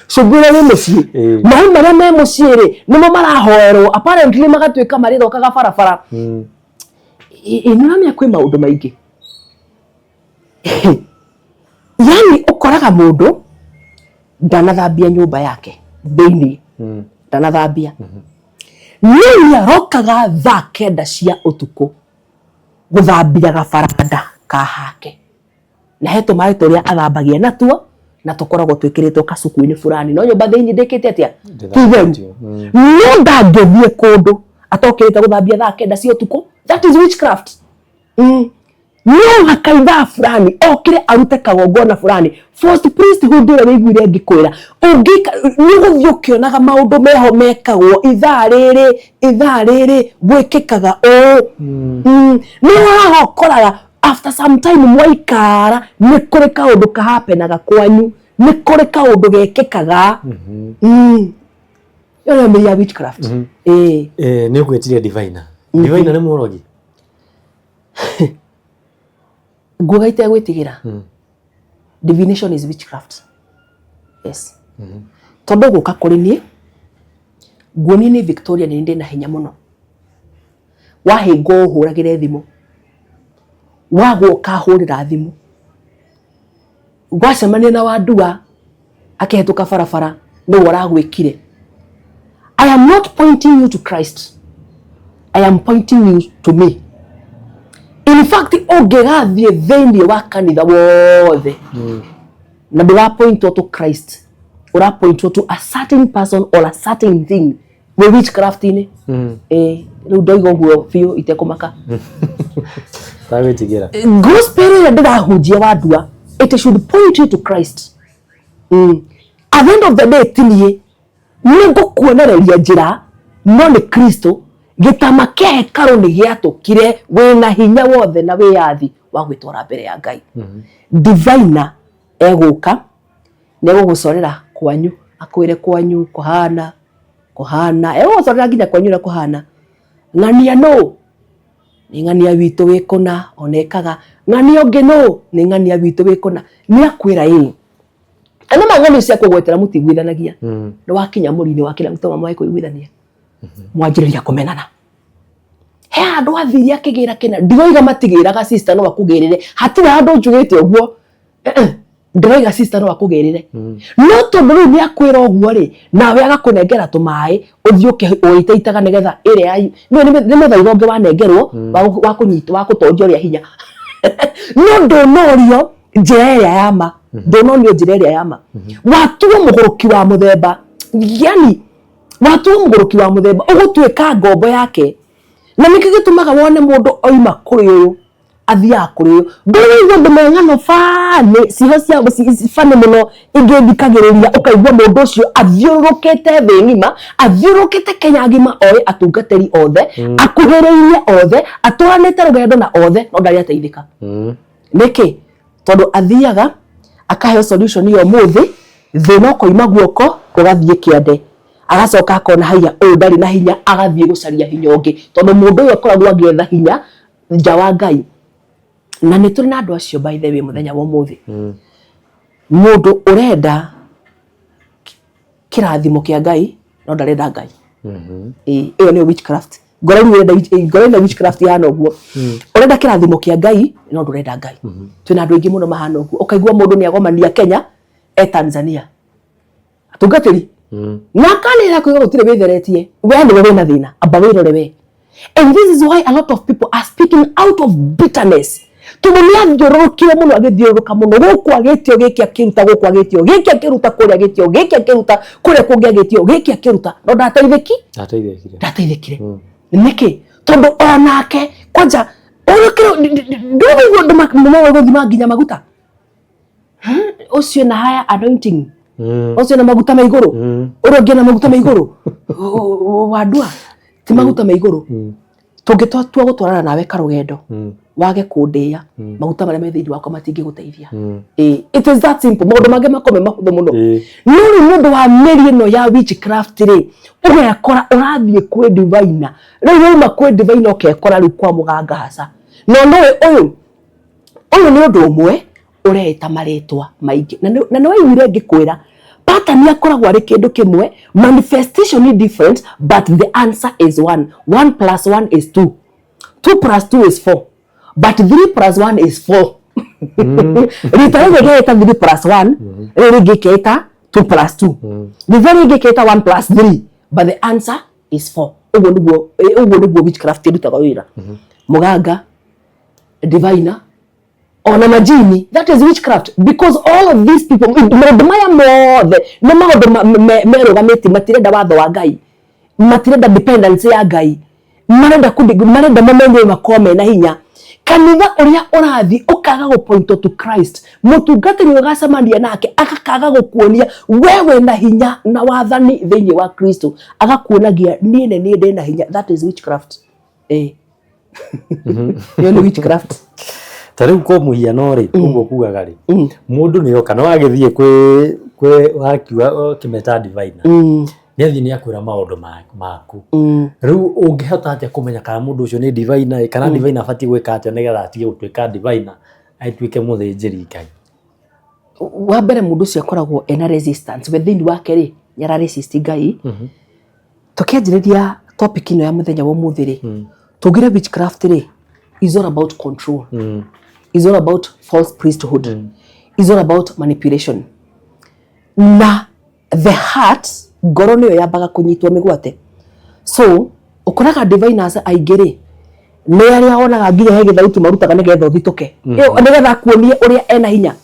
Cumbĩ ũrĩa wĩ mũciĩ, maĩ marĩa me mũciĩ rĩ, nĩmo marahoerwo apparently, magatuĩka marĩrokaga barabara. Ĩ nĩũramenya kwĩ maũndũ maingĩ, yani ũkoraga mũndũ ndanathambia nyũmba yake thĩinĩ, ndanathambia, no nĩ arokaga thaa 9 cia ũtukũ gũthambia gabaranda ka hake, na he tũmaĩ tũrĩa athambagia natuo na tũkoragwo twĩkĩrĩtwo kacuku-inĩ fulani, no nyũmba thĩinĩ ndĩkĩte atĩa? Ti theru. No ndangĩthiĩ kũndũ atokĩrĩte gũthambia thaa 9 cia ũtukũ. That is witchcraft. No mũhaka ithaa fulani okĩre arute kagongona fulani. First priesthood ũrĩa wĩiguire ngĩkwĩra, ũngĩka nĩ ũgũthiĩ ũkĩonaga maũndũ meho mekagwo ithaa rĩrĩ, ithaa rĩrĩ gwĩkĩkaga ũũ. Nĩ haha ũkoraga after some time mwaikara nĩ kũrĩ kaũndũ kahapenaga kwanyu. Nĩ kũrĩ kaũndũ gekĩkaga. Ĩyo nĩyo mĩri ya witchcraft. Ĩĩ. Nĩ ũgwĩtire diviner. Diviner nĩ mũrogi? Nguga itegwĩtigĩra, divination is witchcraft, yes. Tondũ gũka kũrĩ niĩ nguonie nĩ Victoria nĩ ndĩ na hinya mũno, wahĩngwo ũhũragĩre thimũ, wagwo ũkahũrĩra thimũ, wacemania na Wandua akĩhetũka barabara nĩwe ũragwĩkire. I am not pointing you to Christ, I am pointing you to me. In fact, ũngĩgathiĩ thĩinĩ wa kanitha wothe na ndũrapointwo to Christ, ũrapointwo to a certain person or a certain thing, wĩ witchcraft-inĩ. Ĩĩ, rĩu ndoiga ũguo biũ itekũmaka. Tagwĩtigĩra. Gospel ĩrĩa ndĩrahunjia, Wandua, it should point you to Christ. At the end of the day, ti niĩ nĩ ngũkuonereria njĩra, no nĩ Kristo. Gĩtama kĩa hekarũ nĩ gĩatũkire, wĩna hinya wothe na wĩyathi wa gwĩtwara mbere ya Ngai. Diviner egũka nĩ egũgũcorera kwanyu, akwĩre kwanyu kũhana kũhana, egũgũcorera nginya kwanyu ũrĩa kũhana. Ng'ania nũ? Nĩ ng'ania witũ wĩ kũna, ona ĩkaga. Ng'ania ũngĩ nũ? Nĩ ng'ania witũ wĩ kũna. Nĩ akwĩra ĩĩ na nĩ ma ng'ania cia kũgwetera mũtiguithanagia. Nĩ wakinya mũri-inĩ wa kĩrĩa gĩtũma mwage kũiguithania, mwanjĩrĩria kũmenana. He handũ athire akĩgĩra kĩna, ndiroiga matigĩraga, sister no akũgĩrĩre, hatirĩ handũ njugĩte ũguo. Eh, ndĩroiga sister no akũgĩrĩre, no tondũ rĩu nĩ akwĩra ũguo rĩ, nawe agakũnengera tũmaĩ ũthiĩ ũgĩitaitaga nĩgetha ĩrĩa ya nĩ mũthaiga ũngĩ wanengerwo wa kũnyita, wa gũtongia ũrĩa hinya, no ndũnorio njĩra ĩrĩa ya ma, ndũnonio njĩra ĩrĩa ya ma. Watuo mũgũrũki wa mũthemba, yani watuo mũgũrũki wa mũthemba ũgũtuĩka ngombo yake, na nĩkĩo gĩtũmaga wone mũndũ oima kũrĩ ũyũ athiaga kũrĩ ũyũ. Ndũraigua andũ me ng'ano bani ciho cia bani mũno ingĩ thikagĩrĩria, ũkaigua mũndũ ũcio athiũrũrũkĩte thĩ ng'ima, athiũrũrũkĩte Kenya ng'ima, oĩ atungatĩri othe, akuhĩrĩirie othe, atwaranĩte rũgendo na othe, no ndarĩ ateithĩka. Nĩkĩ? Tondũ athiaga akaheo solution ya ũmũthĩ, thĩna ũkoima guoko ũgathiĩ kĩande, agacoka akona haiya ũyũ ndarĩ na hinya, agathiĩ gũcaria hinya ũngĩ, tondũ mũndũ ũyũ akoragwo agĩetha hinya nja wa Ngai. Na nĩ tũrĩ na andũ acio, by the way, mũthenya wa ũmũthĩ. Mũndũ ũrenda kĩrathimo kĩa Ngai no ndarenda Ngai. Ĩĩ, ĩyo nĩyo witchcraft. Ngoro rĩu ũrenda, ngoro ĩna witchcraft ihana ũguo, ũrenda kĩrathimo kĩa Ngai no ndũrenda Ngai. Twĩna andũ aingĩ mũno mahana ũguo, ũkaigua mũndũ nĩ agomania Kenya e Tanzania atungatĩri na akanĩra kuga gũtirĩ wĩtheretie, we nĩwe wĩna thĩna, amba wĩrore we. And this is why a lot of people are speaking out of bitterness, tondũ nĩ athiũrũrũkire mũno, agĩthiũrũrũka mũno gũkũ, agĩtio gĩkĩ akĩruta gũkũ, agĩtio gĩkĩ akĩruta kũrĩa, agĩtio gĩkĩ akĩruta kũrĩa kũngĩ, agĩtio gĩkĩ akĩruta, no ndateithĩki. Ndateithĩkire. Ndateithĩkire nĩkĩ? Tondũ onake kwanja ndũraigua andũ moĩ gũthima nginya maguta. Ũcio na higher anointing, ũcio na maguta ma igũrũ, ũrĩa ũngĩ na maguta ma igũrũ. Wandua, ti maguta ma igũrũ. Tũngĩtua gũtwarana nawe karũgendo, wage kũndĩĩa, maguta marĩa me thĩinĩ wakwa matingĩgũteithia. Ĩĩ, it is that simple. Maũndũ mangĩ makorwo me mahũthũ mũno. No rĩu nĩ ũndũ wa mĩri ĩno ya witchcraft rĩ, ũgekora ũrathiĩ kwĩ diviner, rĩu wauma kwĩ diviner ũkekora rĩu kwa mũganga haca. No nĩũĩ ũyũ ũyũ nĩ ũndũ ũmwe ũreĩta marĩtwa maingĩ, na nĩ waiguire ngĩkwĩra pattern akoragwo arĩ kĩndũ kĩmwe, manifestation is different, but the answer is one. One plus one is two, two plus two is four, but three plus one is four. Rita rĩmwe ngĩĩta three plus one, rĩu rĩngĩ ĩkeĩta two plus two, rita rĩngĩ ĩkeĩta one plus three, but the answer is four. Ũguo nĩguo witchcraft ĩrutaga wĩra. Mũganga, diviner, ona majini, that is witchcraft, because all of these people, maũndũ maya mothe nĩ maũndũ merũgamĩtie, matirenda watho wa Ngai, matirenda dependence ya Ngai, marenda marenda mamenye makorwo mena hinya. Kanitha ũrĩa ũrathiĩ ũkaga gũpointwo to Christ, mũtungatĩri ũgacemania nake agakaga gũkuonia we wĩna hinya na wathani thĩinĩ wa Kristo, agakuonagia niĩ nĩ niĩ ndĩna hinya. That is witchcraft. Ĩĩ, ĩyo nĩ witchcraft. Ta rĩu kwa mũhiano rĩ, ũguo kugaga rĩ, mũndũ nĩ oka no agĩthiĩ kwĩ wakiuga ũkĩmeta diviner, nĩ athiĩ nĩ akwĩra maũndũ maku. Rĩu ũngĩhota atĩa kũmenya kana mũndũ ũcio nĩ diviner kana diviner abatiĩ gwĩka atĩa nĩgetha atige gũtuĩka diviner atuĩke mũthĩnjĩri Ngai? Wa mbere, mũndũ ũcio akoragwo ena resistance we thĩinĩ wake rĩ, nĩ ara resist Ngai. Tũkĩanjĩrĩria topic ĩno ya mũthenya wa ũmũthĩ rĩ, tugire witchcraft rĩ is all about control, is all about false priesthood, is all about manipulation, na the heart, ngoro nĩyo yambaga kũnyitwo mĩgwate. So ũkoraga diviners aingĩ rĩ, nĩ arĩa wonaga nginya he gĩthauti marutaga nĩgetha ũthitũke. Ĩyo nĩgetha akuonie ũrĩa ena hinya.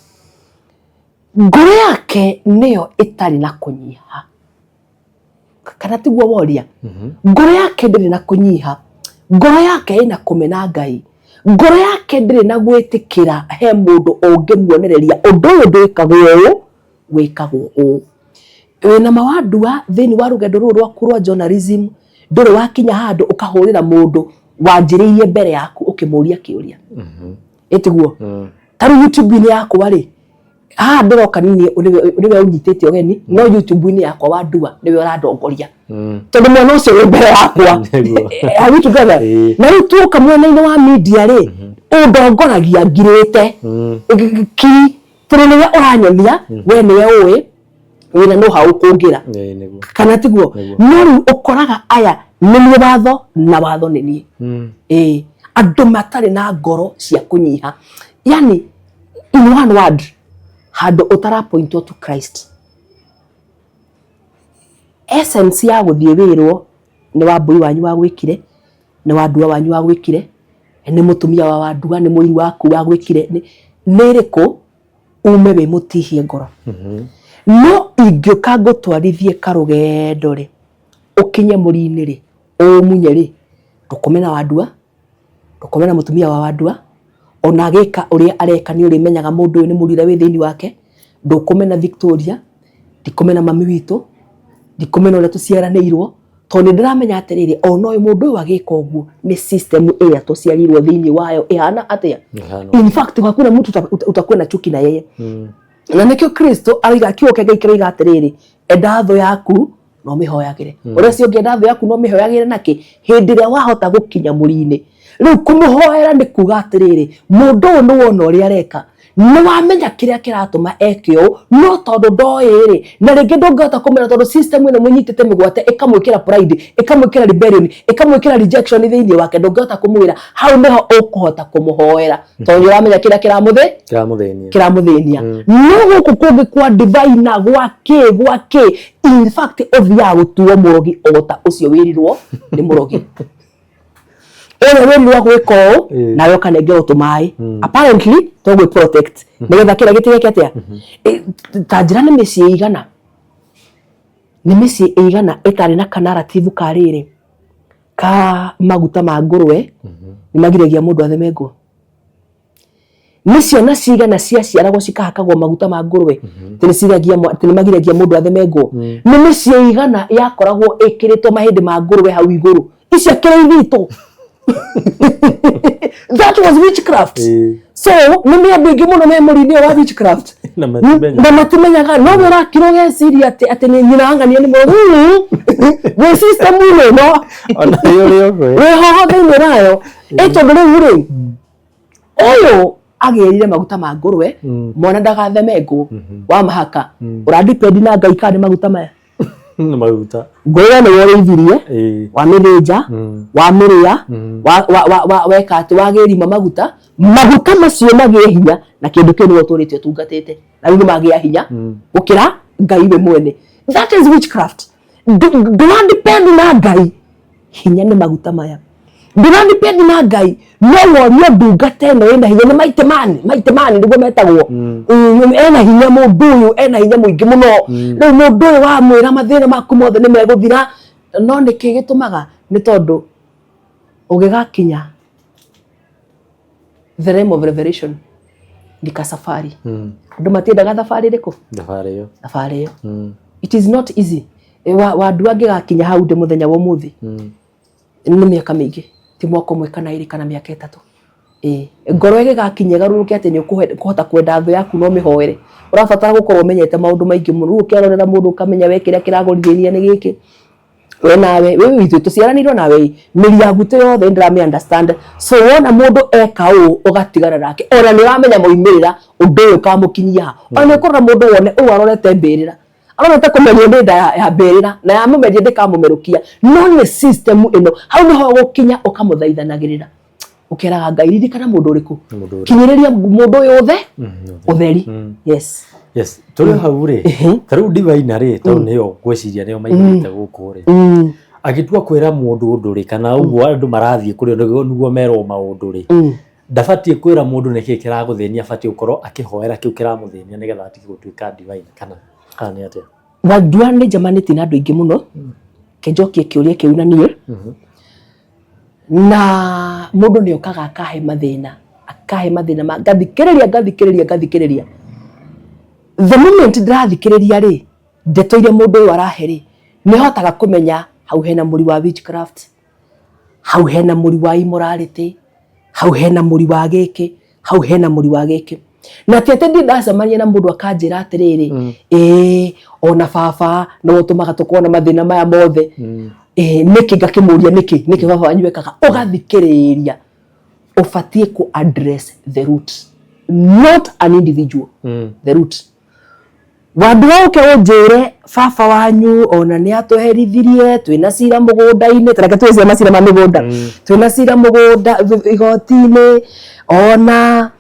Ngoro yake nĩyo ĩtarĩ na kũnyiha, kana tiguo woria? Ngoro yake ndĩrĩ na kũnyiha, ngoro yake ĩna kũmena Ngai, ngoro yake ndĩrĩ na gwĩtĩkĩra he mũndũ ũngĩmuonereria ũndũ ũyũ ndwĩkagwo ũũ, wĩkagwo ũũ. Wĩna mawandua thĩinĩ wa rũgendo rũrũ rwaku rwa journalism, ndũrĩ wakinya handũ ũkahũrĩra mũndũ wanjĩrĩirie mbere yaku ũkĩmũria kĩũria? Ĩtiguo? Ta rĩu YouTube-inĩ yakwa rĩ, haha ndĩroka nini nĩwe ũnyitĩte ũgeni, no YouTube-inĩ yakwa wandua nĩwe ũrandongoria, tondũ mwana ũcio wĩ mbere yakwa. Are we together? Ĩĩ. Na rĩu tuoka mwena-inĩ wa media rĩ, ũndongoragia ngirĩte kiri, tondũ nĩwe ũranyonia, we nĩwe ũĩ wĩna know how kũngĩra. Ĩĩ, nĩguo. Kana tiguo? Nĩguo. No rĩu ũkoraga aya nĩ niĩ watho na watho nĩ niĩ. Ĩĩ, andũ matarĩ na ngoro cia kũnyiha, yani in one word, handũ ũtarapointwo to Christ. Essence ya gũthiĩ wĩrwo nĩ wambui wanyu wa gwĩkire, nĩ wandua wanyu wa gwĩkire, nĩ mũtumia wa wandua, nĩ mũiru waku wa gwĩkire, nĩ ĩrĩkũ ume wĩ mũtihie ngoro? No ingĩũka ngũtwarithie karũgendo rĩ, ũkinye mũri-inĩ rĩ, ũmunye rĩ, ndũkũmena wandua, ndũkũmena mũtumia wa wandua, ona agĩka ũrĩa areka nĩ ũrĩmenyaga mũndũ ũyũ nĩ mũrire wĩ thĩinĩ wake. Ndũkũmena Victoria, ndikũmena mami witũ, ndikũmena ũrĩa tũciaranĩirwo, tondũ nĩ ndĩramenya atĩrĩrĩ, ona ũyũ mũndũ ũyũ agĩka ũguo nĩ system ĩrĩa tũciarirwo thĩinĩ wayo ĩhana atĩa. Ĩhana. In fact, hakuna mtu utakuwa na chuki na yeye. Na nĩkĩo Kristo aroiga, kiugo kĩa Ngai kĩroiga atĩrĩrĩ, enda thũ yaku na ũmĩhoyagĩre. Ũrĩa ũcio ũngĩenda thũ yaku na ũmĩhoyagĩre nakĩ? Hĩndĩ ĩrĩa wahota gũkinya mũri-inĩ rĩu, kũmũhoera nĩ kuga atĩrĩrĩ, mũndũ ũyũ nĩ wona ũrĩa areka, nĩ wamenya kĩrĩa kĩratũma eke ũũ, no tondũ ndoĩ rĩ, na rĩngĩ ndũngĩhota kũmenya tondũ system ĩno mũnyitĩte mĩgwate, ĩkamwĩkĩra pride, ĩkamwĩkĩra rebellion, ĩkamwĩkĩra rejection thĩinĩ wake, ndũngĩhota kũmwĩra. Hau nĩho ũkũhota kũmũhoera, tondũ nĩ ũramenya kĩrĩa kĩramũthĩ Kĩramũthĩnia. Kĩramũthĩnia. No gũkũ kũngĩ kwa diviner, gwa kĩ gwa kĩ, in fact ũthiaga gũtuo mũrogi o ta ũcio wĩrirwo nĩ mũrogi ũrĩa wĩrirwo gwĩka ũũ. Nawe ũkanengerwo tũmaĩ, apparently to gwĩ protect nĩgetha kĩrĩa gĩtigeke atĩa. Ta njĩra, nĩ mĩciĩ igana, nĩ mĩciĩ ĩigana ĩtarĩ na kanarrative ka rĩrĩ ka maguta ma ngũrwe nĩ magiragia mũndũ athemengwo? Nĩ ciana cigana ciaciaragwo cikahakagwo maguta ma ngũrwe atĩ nĩ ciragia atĩ nĩ magiragia mũndũ athemengwo? Nĩ mĩciĩ igana yakoragwo ĩkĩrĩtwo mahĩndĩ ma ngũrwe hau igũrũ icio akĩrĩ ithitũ? That was witchcraft. So nĩ mĩandũ ĩngĩ mũno me mũri-inĩ ũyũ wa witchcraft. Na matimenyaga. Na matimenyaga. No we ũrakira ũgeciria atĩ nĩ nyina wang'ania nĩ mũrogi wĩ system ĩno. Ona ũrĩ ũguo. Wĩ hoho thĩinĩ wayo. Ĩ tondũ rĩu rĩ, ũyũ agĩrire maguta ma ngũrwe, mwana ndagathemengwo, wa mahaka ũradepend na Ngai kana nĩ maguta maya? Nĩ maguta. Ngũrwe nĩ worĩithirie, wamĩthĩnja, wamĩrĩa, weka atĩ wagĩrima maguta, maguta macio magĩe hinya na kĩndũ kĩu nĩwe ũtũrĩte ũtungatĩte, na rĩu nĩ magĩa hinya gũkĩra Ngai we mwene. That is witchcraft. Ndũradepend na Ngai, hinya nĩ maguta maya. Ndũradepend na Ngai, no worio ndungata ĩno ĩna hinya nĩ mighty man, mighty man nĩguo metagwo. Ena hinya, mũndũ ũyũ ena hinya mũingĩ mũno. Rĩu mũndũ ũyũ wamwĩra mathĩna maku mothe nĩ megũthira. No nĩkĩ gĩtũmaga? Nĩ tondũ ũgĩgakinya the realm of revelation ni kasafari. Andũ matiendaga thabarĩ ĩrĩkũ? Thabarĩ ĩyo. Thabarĩ ĩyo. It is not easy. Wandu angĩgakinya hau ndĩ mũthenya wa ũmũthĩ, nĩ mĩaka mĩingĩ, ti mwaka ũmwe kana ĩrĩ kana mĩaka 3. Ĩĩ, ngoro ĩgĩgakinya ĩgarũrũke atĩ nĩ ũkũhota kwenda thũ yaku no mĩhoere, ũrabatara gũkorwo ũmenyete maũndũ maingĩ mũno. Rĩu ũkĩrorera mũndũ ũkamenya we kĩrĩa kĩragũrithĩria nĩ gĩkĩ, we nawe we ithuĩ tũciaranĩirwo nawe ĩ, mĩri ya gwitũ yothe nĩ ndĩramĩ understand. So wona mũndũ eka ũũ ũgatigana nake, ona nĩ ũramenya moimĩrĩra ũndũ ũyũ ũkamũkinyia ha. Ona nĩ ũkũrora mũndũ wone ũyũ arorete mbĩrĩra, arorete kũmerio nĩ nda ya mbĩrĩra na yamũmeria ndĩkamũmerũkia, no nĩ system ĩno hau nĩho ũgũkinya ũkamũthaithanagĩrĩra, ũkeraga Ngai ririkana mũndũ ũrĩkũ, Mũndũ ũrĩkũ. Kinyĩrĩria mũndũ ũyũ ũtheri. Yes. Yes, tũrĩ hau rĩ, ta rĩu diviner rĩ, tondũ nĩyo ngwĩciria nĩyo maihũrĩte gũkũ rĩ, agĩtua kwĩra mũndũ ũndũ rĩ, kana ũguo andũ marathiĩ kũrĩ o nĩguo merwo maũndũ rĩ, ndabatiĩ kwĩra mũndũ nĩkĩĩ kĩragũthĩnia, abatiĩ gũkorwo akĩhoera kĩu kĩramũthĩnia nĩgetha atige gũtuĩka diviner, kana nĩ atĩa? Wandua nĩ njemanĩtie na andũ aingĩ mũno, kenjokie kĩũria kĩu na niĩ, na mũndũ nĩ okaga akahe mathĩna, akahe mathĩna ma ngathikĩrĩria ngathikĩrĩria ngathikĩrĩria. The moment ndĩrathikĩrĩria rĩ, ndeto iria mũndũ ũyũ arahe rĩ, nĩ hotaga kũmenya hau hena mũri wa witchcraft, hau hena mũri wa immorality, hau hena mũri wa gĩkĩ, hau hena mũri wa gĩkĩ. Na ti atĩ ndirĩ ndacemania na mũndũ akanjĩra atĩrĩrĩ, ĩĩ ona baba nĩwe ũtũmaga tũkorwo na mathĩna maya mothe. Ĩĩ nĩkĩ, ngakĩmũria nĩkĩ, nĩkĩ baba wanyu ekaga? Ũgathikĩrĩria, ũbatiĩ kũ address the root, not an individual, the root. Wandua ũke ũnjĩre baba wanyu ona nĩ atũherithirie, twĩna cira mũgũnda-inĩ, ta reke twĩcie macira ma mĩgũnda, twĩna cira mũgũnda igoti-inĩ, ona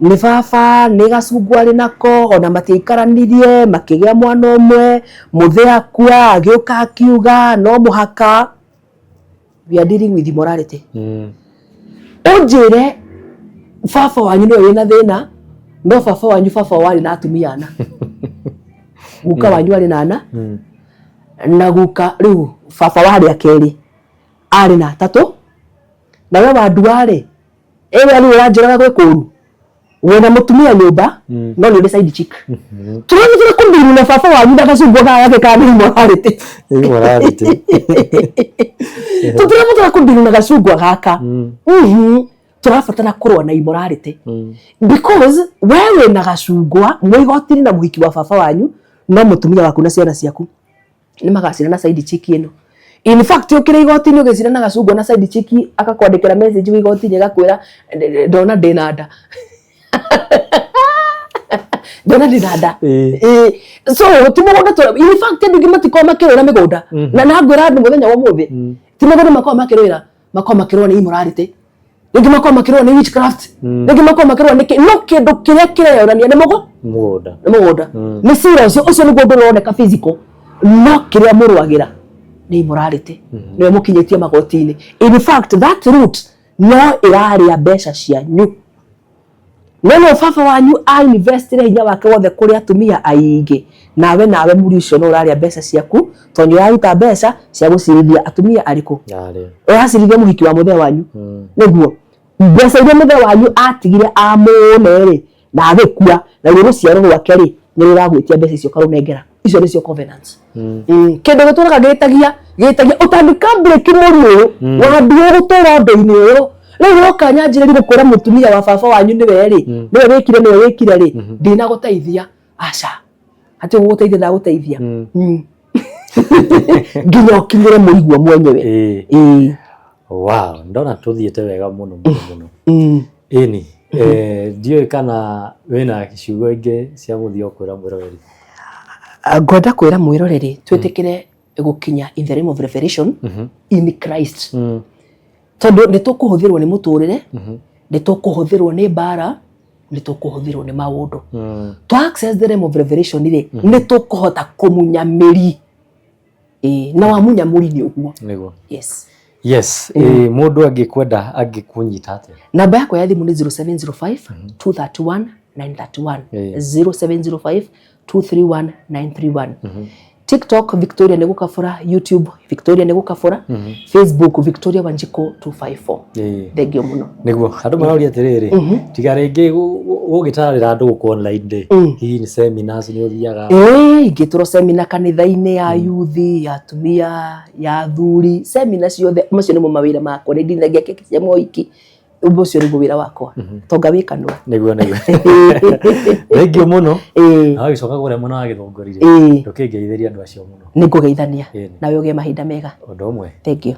nĩ baba nĩ gacungwa arĩ nako, ona matiaikaranirie makĩgĩa mwana ũmwe, mũthee akua agĩũka akiuga no mũhaka. We are dealing with immorality. Ũnjĩre baba wanyu nĩwe wĩna thĩna, no baba wanyu baba warĩ na atumia ana, guka wanyu arĩ na ana, na guka rĩu baba warĩ akerĩ arĩ na atatũ, na we wandua rĩ, ĩwe rĩu ũranjĩraga gwĩ kũru wĩna mũtumia nyũmba, no nĩ ũrĩ side chick. Tũrabatara kũdeal na baba wanyu na gacungwa gaka gake ka immorality. Immorality. Tũtirabatara kũdeal na gacungwa gaka. Tũrabatara kũrũa na immorality, because we wĩna gacungwa mwĩ igoti-inĩ na mũhiki wa baba wanyu, no mũtumia waku na ciana ciaku nĩ magacira na side chick ĩno. In fact, ũkĩrĩ igoti-inĩ ũgĩcira na gacungwa na side chick, akakwandĩkĩra message wĩ igoti-inĩ agakwĩra, "Ndona ndĩna nda, ndona ndĩna nda." Ĩĩ. So ti mũgũnda in fact andũ aingĩ matikoragwo makĩrũĩra mĩgũnda, na ngwĩra andũ mũthenya wa ũmũthĩ, ti mĩgũnda makoragwo makĩrũĩra, makoragwo makĩrũa nĩ immorality, rĩngĩ makoragwo makĩrũa nĩ witchcraft, rĩngĩ makoragwo makĩrũa nĩ kĩ, no kĩndũ kĩrĩa kĩreyonania nĩ mũgũ Mũgũnda. Nĩ mũgũnda, nĩ cira ũcio, ũcio nĩguo ũndũ ũroneka physical, no kĩrĩa mũrũagĩra nĩ immorality, nĩwe mũkinyĩtie magoti-inĩ. In fact, that root no ĩrarĩa mbeca cianyu, no baba wanyu a investire hinya wake wothe kũrĩ atumia aingĩ, nawe mũri ũcio no ũrarĩa mbeca ciaku, tondũ nĩ ũraruta mbeca cia gũcirithia atumia arĩkũ? Arĩa. Ũracirithia mũhiki wa mũthee wanyu. Nĩguo mbeca iria mũthee wanyu atigire amũne rĩ, na agĩkua, na ruo rũciaro rwake rĩ, nĩ rũragwĩtia mbeca icio ũkarũnengera. Icio nĩcio covenants. Kĩndũ gĩtũraga gĩtagia gĩtagia ũtangĩka break mũri ũyũ wambia gũtũra ũndũ-inĩ ũyũ. Rĩu woka nyanjĩrĩri gũkwĩra mũtumia wa baba wanyu nĩwe rĩ, nĩwe wĩkire, nĩwe wĩkire rĩ, ndinagũteithia, aca, hatirĩ gũgũteithia, ndagũteithia nginya ũkinyĩre mũigua mwenyewe. Ĩĩ. Wow, ndona tũthiĩte wega mũno mũno mũno. Ĩni, ndiũĩ kana wĩna ciugo ingĩ cia mũthia ũkwĩra mwĩroreri. Ngwenda kwĩra mwĩroreri twĩtĩkĩre gũkinya in the realm of revelation in Christ, tondũ nĩ tũkũhũthĩrwo nĩ mũtũrĩre, nĩ tũkũhũthĩrwo nĩ mbara, nĩ tũkũhũthĩrwo nĩ maũndũ. To access the realm of revelation rĩ, nĩ tũkũhota kũmunya mĩri. Ĩĩ, na wamunya mũri nĩ ũguo. Nĩguo. Yes. Yes, mũndũ angĩkwenda angĩkũnyita atĩa? Namba yakwa ya thimũ nĩ 0705 231 931. 0705 231 931. TikTok Victoria Nĩgũkabũra, YouTube Victoria Nĩgũkabũra, Facebook Victoria Wanjikũ 254. Thengio mũno. Nĩguo andũ maroria atĩrĩrĩ, tiga rĩngĩ gũgĩtarĩra andũ gũkũ online rĩ, hihi nĩ seminars nĩ ũthiaga? Ĩĩ, ingĩtũrwo semina kanitha-inĩ ya yuthi, ya atumia, ya athuri, semina ciothe, macio nĩmo mawĩra makwa, nĩ ndinithagia keki cia mohiki. Ũndũ ũcio nĩguo wĩra wakwa, tonga wĩ kanua. Nĩguo nĩguo, thengiũ mũno. Na wagĩcoka kũrĩa mwena wa Gĩthũngũri rĩ, ndũkĩngeithĩrie andũ acio mũno. Nĩ ngũgeithania. Nawe ũgĩe mahinda mega. Ũndũ ũmwe. Thank you.